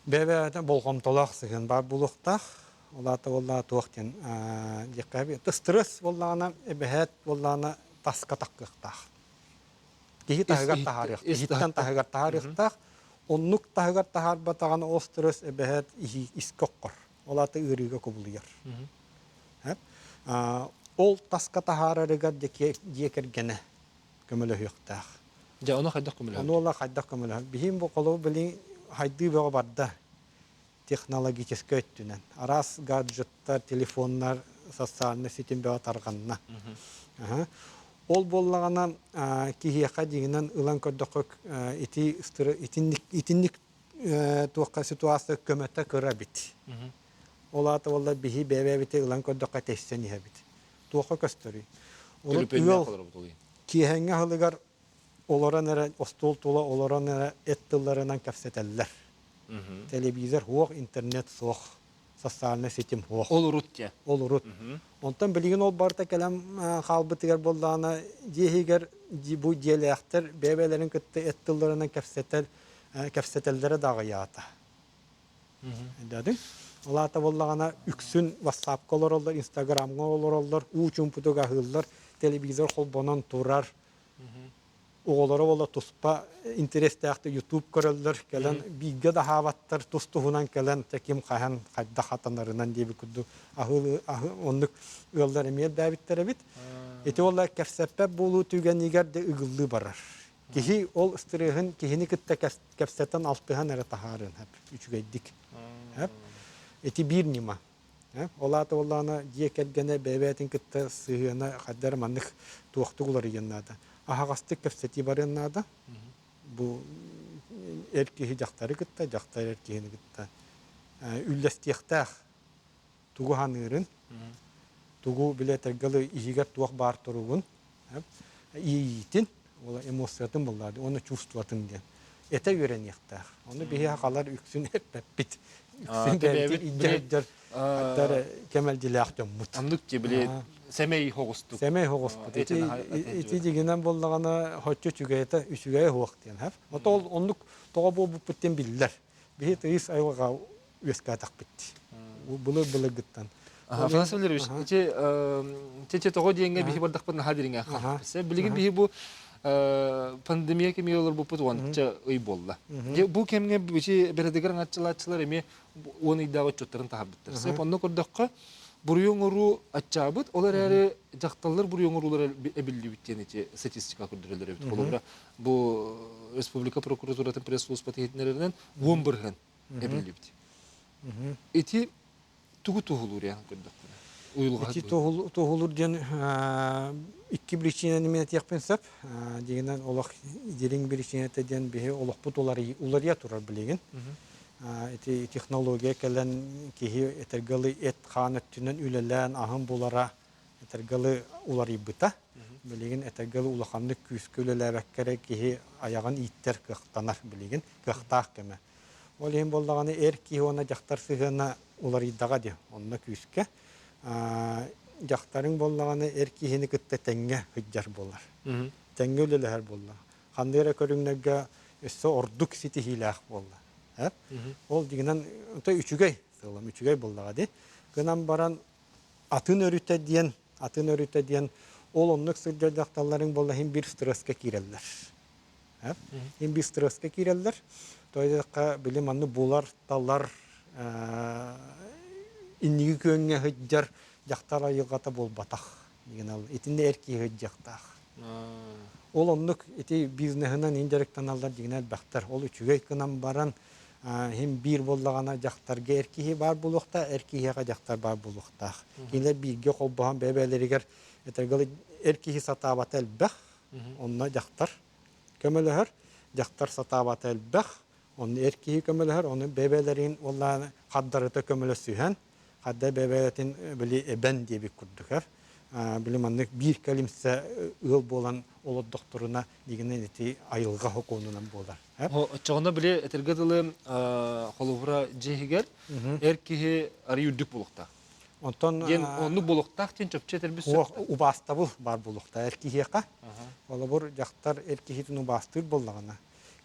Бэйэ-бэйэтэ болҕомтолоох сыһыан баар буолуохтаах. Ол аата буоллаҕа туох диэн диэххэ стресс буоллаҕына эбэһээт буоллаҕына таска таххыахтаах. Киһи таһыгар таһаарыах, иһиттэн таһыгар таһаарыахтаах. Оннук таһыгар таһаарбатаҕына ол стресс эбэһээт искэ оххор. Ол аата ыарыыга кубулуйар. Ол таска таһаарарыгар дьиэ кэргэнэ көмөлөһүөхтээх. Дьэ, ону хайдах көмөлөһөр? Ону ола хайдах көмөлөһөр? Биһим бу холобур билин хайдыы бөҕө барда технологическай өттүнэн. Араас гаджеттар, телефоннар, социальный ситим бөҕө тарҕанна. Ол буоллаҕына киһиэхэ дьиҥинэн ылан көрдөххө ити итинник итинник туохха ситуация көмөтө кыра эбит. Ол аата буолла биһи бэйэбэбити ылан көрдөххө тэйсэн иһэбит. Туохха көстөрүй? Урут ыал киэһэҥҥи аһылыгар олорон эрэ остуол тула олорон эрэ эт тылларынан кэпсэтэллэр. Телевизор суох, интернет суох, социальный ситим суох. Ол урут дьэ. Ол урут. Онтон билигин ол барыта кэлэн хаалбытыгар буоллаҕына дьиэ иһигэр бу дьиэлээхтэр бэйэ-бэйэлэрин кытта эт тылларынан кэпсэтэр кэпсэтэллэрэ да аҕыйаата. Өйдөөтүҥ? Ол аата буоллаҕына үксүн ватсапка олороллор, инстаграмҥа олороллор, уу чуумпутук аһыыллар, телевизор холбонон турар. Оҕолоро буола туспа интэриэстээхтик ютуб көрөллөр, кэлэн бииргэ да аһаабаттар, тус-туһунан кэлэн ким хаһан хайдах хатанарынан диэбит курдук аһыы оннук ыаллар эмиэ элбээбиттэр эбит. Ити уола кэпсэппэт буолуу түгэнигэр да ыгыллыы барар. Киһи ол ыстырыаһын киһини кытта кэпсэтэн алтыһан эрэ таһаарыан сөп үчүгэйдик. Ити биир ньыма. Ол аата буоллаҕына дьиэ кэргэнэ бэйэ-бэйэтин кытта сыһыана хайдах эрэ маннык туохтук уларыйыан наада. Аһаҕастык кэпсэтии барыан наада. Бу эр киһи дьахтары кытта, дьахтар эр киһини кытта үллэстиэхтээх тугу саныырын, тугу билэ этэргэ иһигэр туох баар туругун, иэйиитин, ол эмоциятын буллаады, уонна чувствотын диэн. Этэ үөрэниэхтээх. Ону биһи сахалар үксүн эппэппит. Үксүн бэйэбит илдьэ сылдьар кэмэлдьилээх дьоммут. Оннук дии били сэмэй хоҕустук. Сэмэй хоҕуспут. Ити дьигинэн буоллаҕына хоччу үчүгэйэ үчүгэйэ суох диэн. Ото ол оннук тоҕо буолбуппут диэн биллэр. Биһи тыйыс айылҕа үөскээтэхпит былыр-былыргыттан. Афанасий Валерьевич, ити ити тоҕо диэҥҥэ биһи бардахпыт наһаа дириҥэ. Билигин биһи бу пандемия кэмигэр олорбуппут уонча ый буолла. Бу кэмҥэ бичи бэрэдигэр аңаччылааччылар эмиэ уон ыйдаах отчуттарын таһаарбыттар. Сөп онно көрдөххө, буруйу оҥоруу аччаабыт, ол эрээри дьахталлар буруйу оҥоруулара эбиллибит диэн ити статистика көрдөрөллөр эбит. Холобура, бу республика прокуратуратын пресс-службата иһитиннэрэринэн 10% эбиллибит. Ити тугу туһулуур яһан көрдөххүнэ? Уйулҕа Ити туһулуур диэн икки причинаны мен этиэхпин сөп. Дигинэн олох дириҥ причината диэн биһи олохпут уларыйа турар билигин. Ити технология кэлэн киһи этэргэлы эт-хаан өттүнэн үлэлээн аһын булара этэргэлы уларыйбыта. Билигин этэргэлы улаханнык күүскэ үлэлээбэккэ эрэ киһи айаҕын ииттэр кыахтанар билигин кыахтаах кэмэ. Ол иһин буоллаҕына эр киһи уонна дьахтар сыһыана уларыйдаҕа дии, онно күүскэ. Дьахтарыҥ буоллаҕына эр киһини кытта тэҥҥэ сылдьар буолар. Тэҥҥэ үлэлэһэр буолла. Ханнык эрэ көрүҥнэргэ өссө ордук ситиһиилээх буолла. Ол дьиҥинэн үчүгэй сыалам үчүгэй буоллаҕа дии. Гынан баран атын өрүтэ диэн, атын өрүтэ диэн ол оннук сылдьар дьахталларыҥ буолла иһин биир стресскэ киирэллэр. Иһин биир стресскэ киирэллэр. То диэххэ били манны булар, талар, инники күөҥҥэ сылдьар дьахтар айылҕата буолбатах. Итиннэ эр киһи сылдьыахтаах. Ол оннук ити бизнеһынан иһин дьарыктаналлар дьиҥинэ элбэхтэр. Ол үчүгэй гынан баран иһин биир буоллаҕына дьахтарга эр киһи баар буолуохтаах, эр киһиэхэ дьахтар баар буолуохтаах. Кинилэр бииргэ холбоһон бэйэ-бэйэлэригэр этэргэ эр киһи сатаабата элбэх, онно дьахтар көмөлөһөр, дьахтар сатаабата элбэх, онно эр киһи көмөлөһөр, ону бэйэ-бэйэлэрин уоллаан хардарыта көмөлөсүһэн, Хадда бэйэтин били эбэн диэбит курдук били маннык биир кэлимсэ ыал буолан олордохторуна дигинэн ити айылҕа сокуонунан буолар. Оччоҕуна били этэргэ дылы холобура дьиэ иһигэр эр киһи арый үрдүк буолуохтаах. Онтон диэн оннук буолуохтаах диэн чопчу этэрбит сөп. Убаастабыл баар буолуохтаах эр киһиэхэ. Холобур дьахтар эр киһитин убаастыыр буоллаҕына,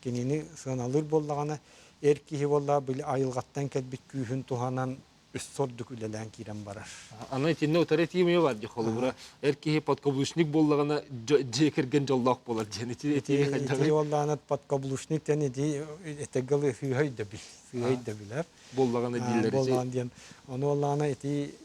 кинини сыаналыыр буоллаҕына, эр киһи буоллаҕа били айылҕаттан кэлбит күүһүн туһанан өссө ордук үлэлээн киирэн барар. Аны итиннэ утары этиим эмиэ бар дии холобура эр киһи подкаблучник буоллаҕына дьиэ кэргэн дьоллоох буолар диэн ити этиигэ хайдаҕый? Ити буоллаҕына подкаблучник диэн ити этэгэл сыыһа өйдөбүл сыыһа өйдөбүлэр. Буоллаҕына дииллэр. Буоллаҕына диэн ону буоллаҕына ити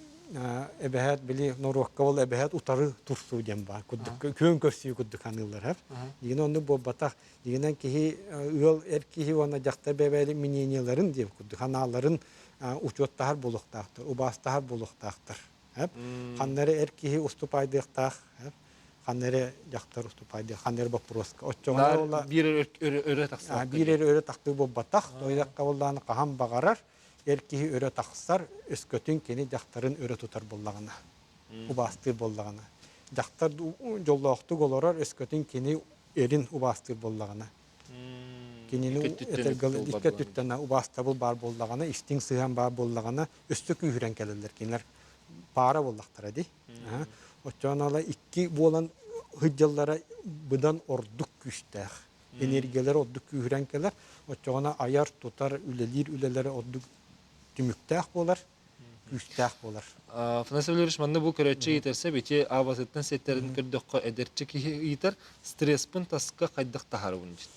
эбэһээт били норуокка ол эбэһээт утары турсуу диэн баар курдук күөн көрсүү курдук аныыллар. Дигин оннук буолбатах. Дигинэн киһи ыал эр киһи уонна дьахтар бэйэ мнениеларын диэн курдук санааларын учуоттаһар буолуохтаахтар, убаастаһар буолуохтаахтар. Ханна эрэ эр киһи уступаайдыахтаах, ханна эрэ дьахтар уступаайдыах, ханна эрэ боппуруоска. Оччоҕуна биир өрө тахсар. Биир эрэ өрө тахтыы буолбатах. Тойдакка буоллаҕына хаһан баҕарар эр киһи өрө тахсар, өскөтүн кини дьахтарын өрө тутар буоллаҕына, убаастыыр буоллаҕына. Дьахтар дьоллоохтук олорор, өскөтүн кини эрин убаастыыр буоллаҕына. Кинини икки өттүттэн убаастабыл баар буоллаҕына, истиҥ сыһыан баар буоллаҕына, өссө күүһүрэн кэлэллэр. Кинилэр паара буоллахтара дии. Оччоҕуна икки буолан сылдьаллара быдан ордук күүстээх. Энергиялара ордук күүһүрэн кэлэр. Оччоҕуна айар-тутар, үлэлиир үлэлэрэ ордук түмүктээх буолар. күүстээх буолар. Афанасий Валерьевич, манна бу көрөөччү ыйытарса бити аабатыттан сиэттэрин көрдөххө эдэрчи киһи ыйытар, стресспин таска хайдах таһаарабын диэн.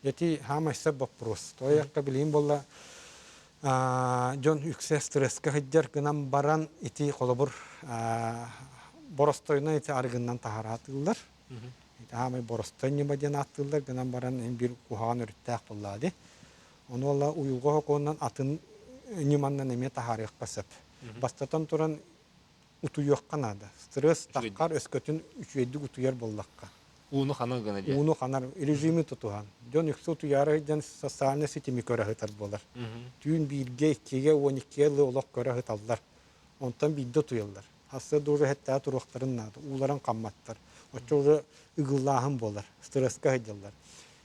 Эти хаамай сөп вопрос. Тоойохха билигин буолла дьон үксэ стресскэ сылдьар гынан баран ити холобур боростойунан ити арыгыннан таһараатыыллар. Ити хаамай боростой ньыма диэн ааттыыллар гынан баран биир куһаҕан өрүттээх буоллаа дии. Ону уола уйулҕа сокуонунан атын ньыманнан эмиэ таһаарыахха сөп. Бастатан туран утуйуохха наада. Стресс таххар өскөтүн үчүгэйдик утуйар буоллахха. Ууну ханар гына диэн. Ууну ханар режими тутуһан. Дьон үксэ утуйаары сылдьан социальнай ситими көрө сытар буолар. Түүн бииргэ, иккигэ, уон иккигэ дылы олох көрө сыталлар. Онтон биирдэ утуйаллар. Сарсыарда уже эттээх туруохтарын наада, ууларын хамматтар. Оччо уже ыгыллааһын буолар, стресскэ сылдьаллар.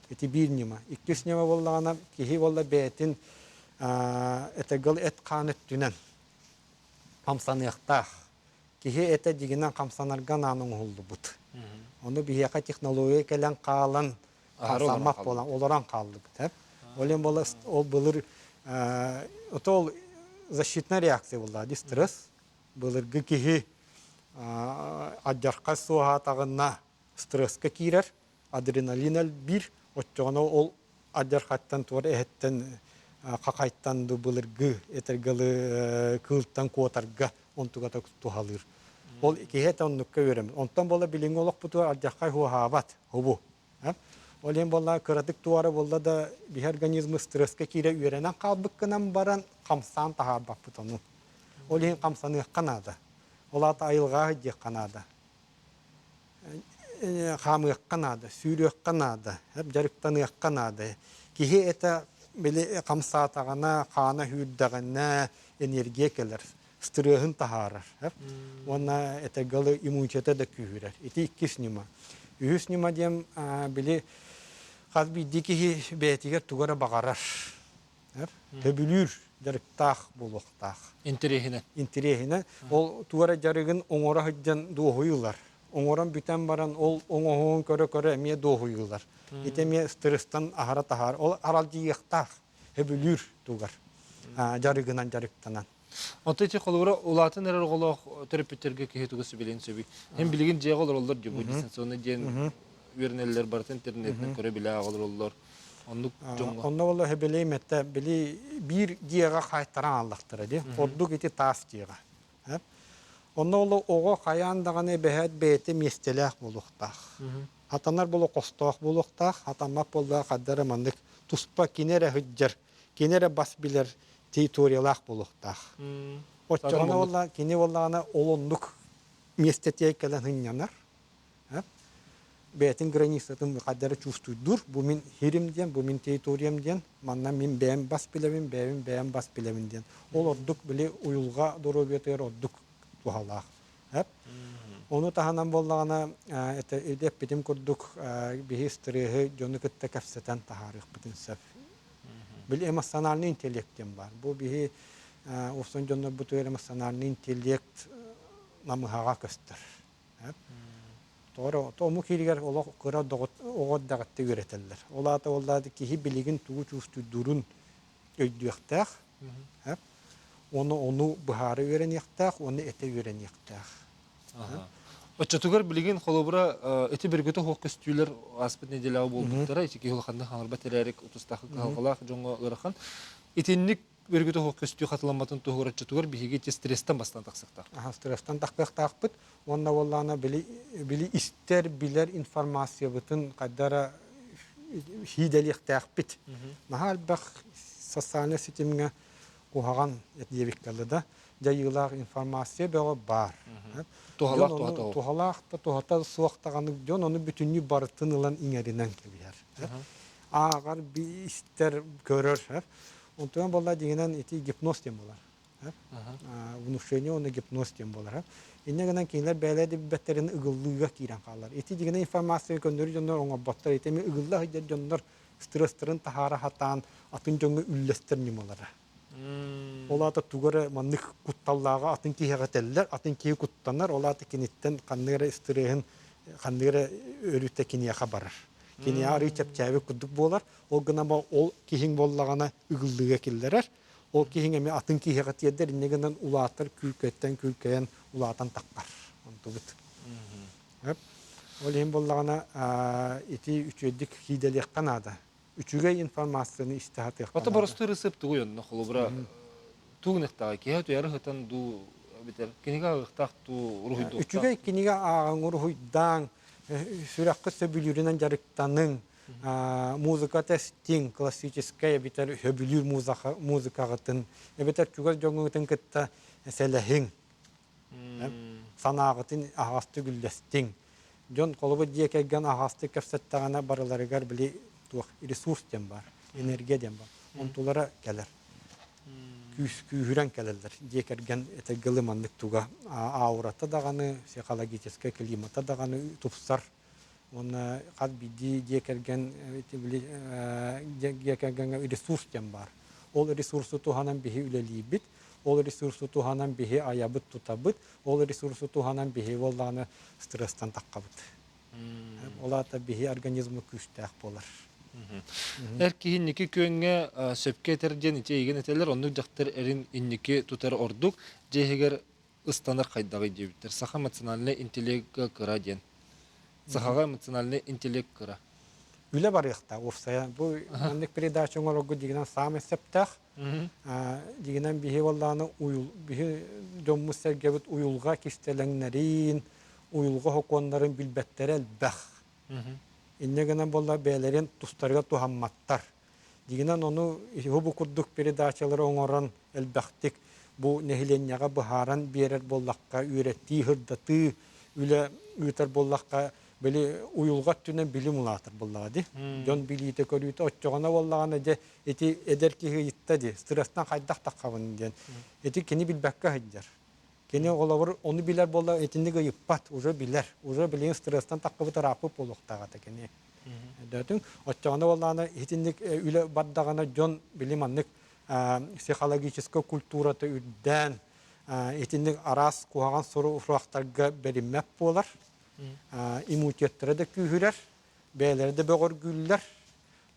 Ити биир ньыма. Иккис ньыма буоллаҕына, киһи буолла бэйэтин этэгэл эт-хаан өттүнэн хамсаныахтаах. Киһи этэ дьигинэн хамсанарга анаан оҥоһуллубут. Ону биһиэхэ технология кэлэн хаалан хамсаммат буолан олорон хааллыбыт. Ол иһин буола ол былыр ото ол защитная реакция буолла ди стресс. Былыргы киһи алдьархай суоһаатаҕына стресскэ киирэр. Адреналин элбиир, оччоҕуна ол адьархаттан туора эһэттэн хахайтан ду былыргы этэргэлы кыылтан куотарга онтугата туһалыыр. Ол киһи этэ оннукка үөрэммит. Онтон буола билиҥҥи олохпутугар алдьархай хуоһаабат, хубу. Ол иһин буолла кыратык туора буолла да биһи организмы стресскэ киирэ үөрэнэн хаалбыккынан баран хамсаан таһаарбаппыт ону. Ол иһин хамсаныахха наада. Ол аата айылҕаҕа сылдьыахха наада. Хаамыахха наада, сүүрүөххэ наада, дьарыктаныахха наада. Киһи этэ били хамсаатаҕына, хаана сүүрдэҕинэ энергия кэлэр, стреһын таһаарар. Уонна этэргэ иммунитета да күүһүрэр. Ити иккис ньыма. Үһүс ньыма диэн били хас биирдии киһи бэйэтигэр тугу эрэ баҕарар. Төбүлүүр дьарыктаах буолуохтаах. Интэриэһинэн. Интэриэһинэн. Ол тугу эрэ дьарыгын оҥоро сылдьан дуоһуйулар. Оҥорон бүтэн баран ол оҥоһугун көрө-көрө эмиэ дуоһуйулар. Ити эмиэ стресстан аһара таһаар. Ол аралдьыйыахтаах, сөбүлүүр тугар дьарыгынан дьарыктанан. Оттон ити холобура улаатан эрэр оҕолоох төрөппүттэргэ киһи тугу сүбэлиэн сөбүй? Һин билигин дьиэҕэ олороллор дии бу дистанционно диэн үөрэнэллэр барытын интернетинэн көрө-билэ олороллор. Оннук дьоҥҥо. Онно болла сөбүлэйим этэ били биир дьиэҕэ хаайтаран ааллахтара дии. Ордук ити таас дьиэҕэ. Онно ол оҕо хайаан даҕаны эбэһээт бэйэтэ миэстэлээх буолуохтаах. Хатанар буолуо хостоох буолуохтаах, хатаммат буоллаҕа ханна эрэ маннык туспа кини эрэ сылдьар, кини эрэ бас билэр территориялаах буолуохтаах. Оччоҕуна буолла кини буоллаҕына ол оннук миэстэтигэр кэлэн сынньанар. Бэйэтин границатын хайда эрэ чувствуйдуур. Бу мин хирим диэн, бу мин территориям диэн, манна мин бэйэм бас билэбин, бэйэм бэйэм бас билэбин диэн. Ол ордук били уйулҕа доруобуйатыгар ордук туһалаах. Ону таһынан буоллаҕына, это эппитим курдук, биһи стреһи дьону кытта кэпсэтэн таһаарыахпытын сөп. Били эмоциональный интеллект диэн баар. Бу биһи уопсан дьоннорбутугар эмоциональный интеллект намыһаҕа көстөр. Тоҕо омук иһигэр олох кыра оҕо эрдэҕиттэн үөрэтэллэр. Ол аата ол аата киһи билигин тугу чувствуйдуурун өйдүөхтээх. Уонна ону быһаара үөрэниэхтээх, уонна этэ үөрэниэхтээх. Оччотугар билигин холобура ити бөргөтө суох көстүүлэр ааспыт нэдиэлэҕэ буолбуттара. Ити киһи улаханнык хаҥырбат эрээри тустаах кыһалҕалаах дьоҥҥо ыарахан. Итинник бөргөтө суох көстүү хатыламматын туһугар оччотугар биһиги ити стресстэн бастаан тахсыахтаахпыт. Аха, стресстэн тахсыахтаахпыт. Уонна буоллаҕына били били истэр, билэр информациябытын хайда эрэ сиидэлиэхтээхпит. Наһаа элбэх социальнай ситимҥэ куһаҕан диэбиккэ да дьайыылаах информация бөҕө баар. Туһалаах туһата Туһалаах да туһата суох даҕаны дьон ону бүтүннүү барытын ылан иҥэринэн кэбиһэр. Ааҕар, истэр, көрөр. Онтон буолла дьиҥинэн ити гипноз диэн буолар. Внушение уонна гипноз диэн буолар. Инньэ гынан кинилэр бэйэлэрэ да билбэттэрин ыгыллыыга киирэн хаалар. Ити дьиҥинэн информация көннөрү дьоннор оҥорботтор. Ити эмиэ ыгылла сылдьар дьоннор стресстарын таһаара сатаан атын дьоҥҥо үллэстэр ньымалара. Ол аата тугу эрэ маннык кутталлааҕы атын киһиэхэ этэллэр, атын киһи куттанар, ол аата киниттэн ханнык эрэ стреһин, ханнык эрэ өрүтэ киниэхэ барар. Киниэхэ арыый чэпчээбит курдук буолар. Ол гынан ол киһиҥ буоллаҕына ыгыллыыга киллэрэр. Ол киһиҥ эмиэ атын киһиэхэ тиэрдэр, инньэ гынан улаатар күүркэттэн күүркэйэн улаатан таххар. Онтубут. Ол иһин буоллаҕына ити үчүгэйдик киидэлиэххэ наада. Үчүгэй информацияны истэ сатыахха Ото боростуой ырысыап тугуй онно холобура тугунехтааҕый киһи утуйары сытан дуу эбэтэр кинигэ ааҕыахтаах дуу уруһуйдуохтаах Үчүгэй кинигэ ааҕыҥ, уруһуйдааҥ, сүрэххит сөбүлүүрүнэн дьарыктаныҥ, музыка тэстиҥ, классическай эбэтэр сөбүлүүр музыкаҕытын, эбэтэр чугас дьоҥҥутун кытта сэлэһиҥ, санааҕытын аһаҕастык үллэстиҥ. Дьон холобур дьиэ кэргэн аһаҕастык кэпсэттэҕинэ барыларыгар били туох ресурс диэн баар, энергия диэн баар. Онтулара кэлэр. Күүс күүһүрэн кэлэллэр. Дьиэ кэргэн этэргэ маннык туга аурата даҕаны, психологическай климата даҕаны тупсар. Уонна хас биирдии дьиэ кэргэн дьиэ кэргэҥҥэ ресурс диэн баар. Ол ресурсу туһанан биһи үлэлиибит, ол ресурсу туһанан биһи айабыт-тутабыт, ол ресурсу туһанан биһи буоллаҕына стресстэн таххабыт. Ол аата биһи организмы күүстээх буолар. Эр киһи инники күөҥҥэ сөпкө этэр диэн ити эйигин этэллэр, оннук дьахтар эрин инники тутар ордук, дьиэ иһигэр ыстанар хайдаҕый диэбиттэр. Саха национальнай интеллекка кыра диэн. Сахаҕа эмоциональный интеллект кыра. Үлэ барыахта уопсайа. Бу маннык передача оҥорорго дигинэн саамай сөптөөх. Дигинэн биһи буоллаҕына уйул биһи дьоммут-сэргэбит уйулҕа кистэлэҥнэрин, уйулҕа сокуоннарын билбэттэрэ элбэх. Инньэ гынан буолла бэйэлэрин тустарыгар туһамматтар. Дигинэн ону бу курдук передачалары оҥорон элбэхтик бу нэһилиэнньэҕэ быһааран биэрэр буоллахха, үөрэтии, сырдатыы үлэ ыытар буоллахха, били уйулҕа өттүнэн билим улаатар буоллаҕа дии. Дьон билиитэ-көрүүтэ оччоҕуна буоллаҕына дьэ ити эдэр киһи ыйытта дии, стресстэн хайдах таххабын диэн. Ити кини билбэккэ сылдьар. Кини холобур ону билэр буолла итинник ыйыппат, уже билэр. Уже билигин стресстэн таххыбыт ырааппыт буолуохтаах этэ кини. Өйдөөтүҥ? Оччоҕуна буоллаҕына итинник үлэ бардаҕына дьон били маннык психологическай культурата үрдээн итинник араас куһаҕан суруктарга бэриммэт буолар. Иммунитеттара да күүһүрэр, бэйэлэрэ да бөҕөргүүллэр.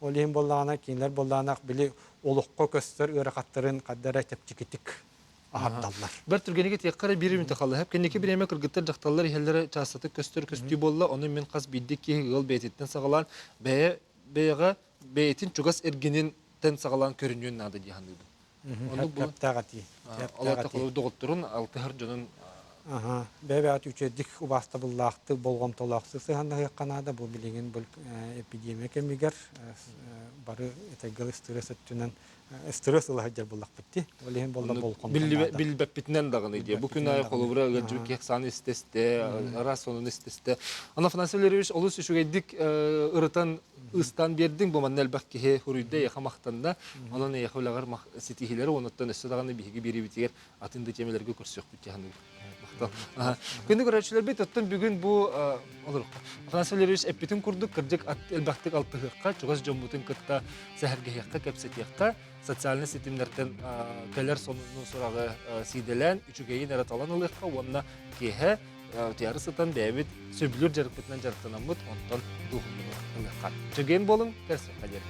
Ол иһин буоллаҕына, кинилэр буоллаҕына били олоххо көстөр ыарахаттарын ханна эрэ чэпчэкитик аһардаллар. Бэрт түргэнник этиэххэ эрэ биир мүнүүтэ хаалла. Кэнники бириэмэ кыргыттар дьахталлар иһэллэрэ чаастатык көстөр көстүү буолла. Ону мин хас биирдии киһи ыал бэйэтиттэн саҕалаан бэйэ бэйэҕэ бэйэтин чугас эргининтэн саҕалаан көрүнүөн наада дии саныыбын. Оннук буолан Кэптээх этии. Ол аата холобур доҕотторун алтыһар дьонун Аха, бэйэ-бэйэҕит үчүгэйдик убаастабыллаахтык, болҕомтолоохтук сыһыаннаһыахха наада. Бу билигин бу эпидемия кэмигэр бары этэргэ стресс өттүнэн стресс ыла сылдьар буоллахпыт дии. Ол иһин буолла болҕомто наада. Билбэппитинэн даҕаны дии. Бу күн аайы холобура ыалдьыбыт киһи ахсааны истэстэ, араас сонуну истэстэ. Анна Афанасий Валерьевич олус үчүгэйдик ырытан ыстаан биэрдиҥ. Бу манна элбэх киһи хуруйда, эйиэхэ махтанна. Онон эйиэхэ үлэҕэр ситиһиилэри онуттан өссө даҕаны биһиги биэриибитигэр атын да тиэмэлэргэ көрсүөхпүт дии саныыбын. Махтал. Күндү көрөөччүлэрбит, оттон бүгүн бу олоруохха. Афанасий Валерьевич эппитин курдук, кырдьык элбэхтик алтыһыахха, чугас дьоммутун кытта сэһэргэһиэххэ, кэпсэтиэххэ, социальнай ситимнэртэн кэлэр сонуну сураҕы сиидэлээн, үчүгэйин эрэ талан ылыахха уонна киэһэ утуйары сытан бэйэбит сөбүлүүр дьарыкпытынан дьарыктанаммыт, онтон дууһуммутун ылыахха. Чэгиэн буолуҥ, көрсүөххэ диэри.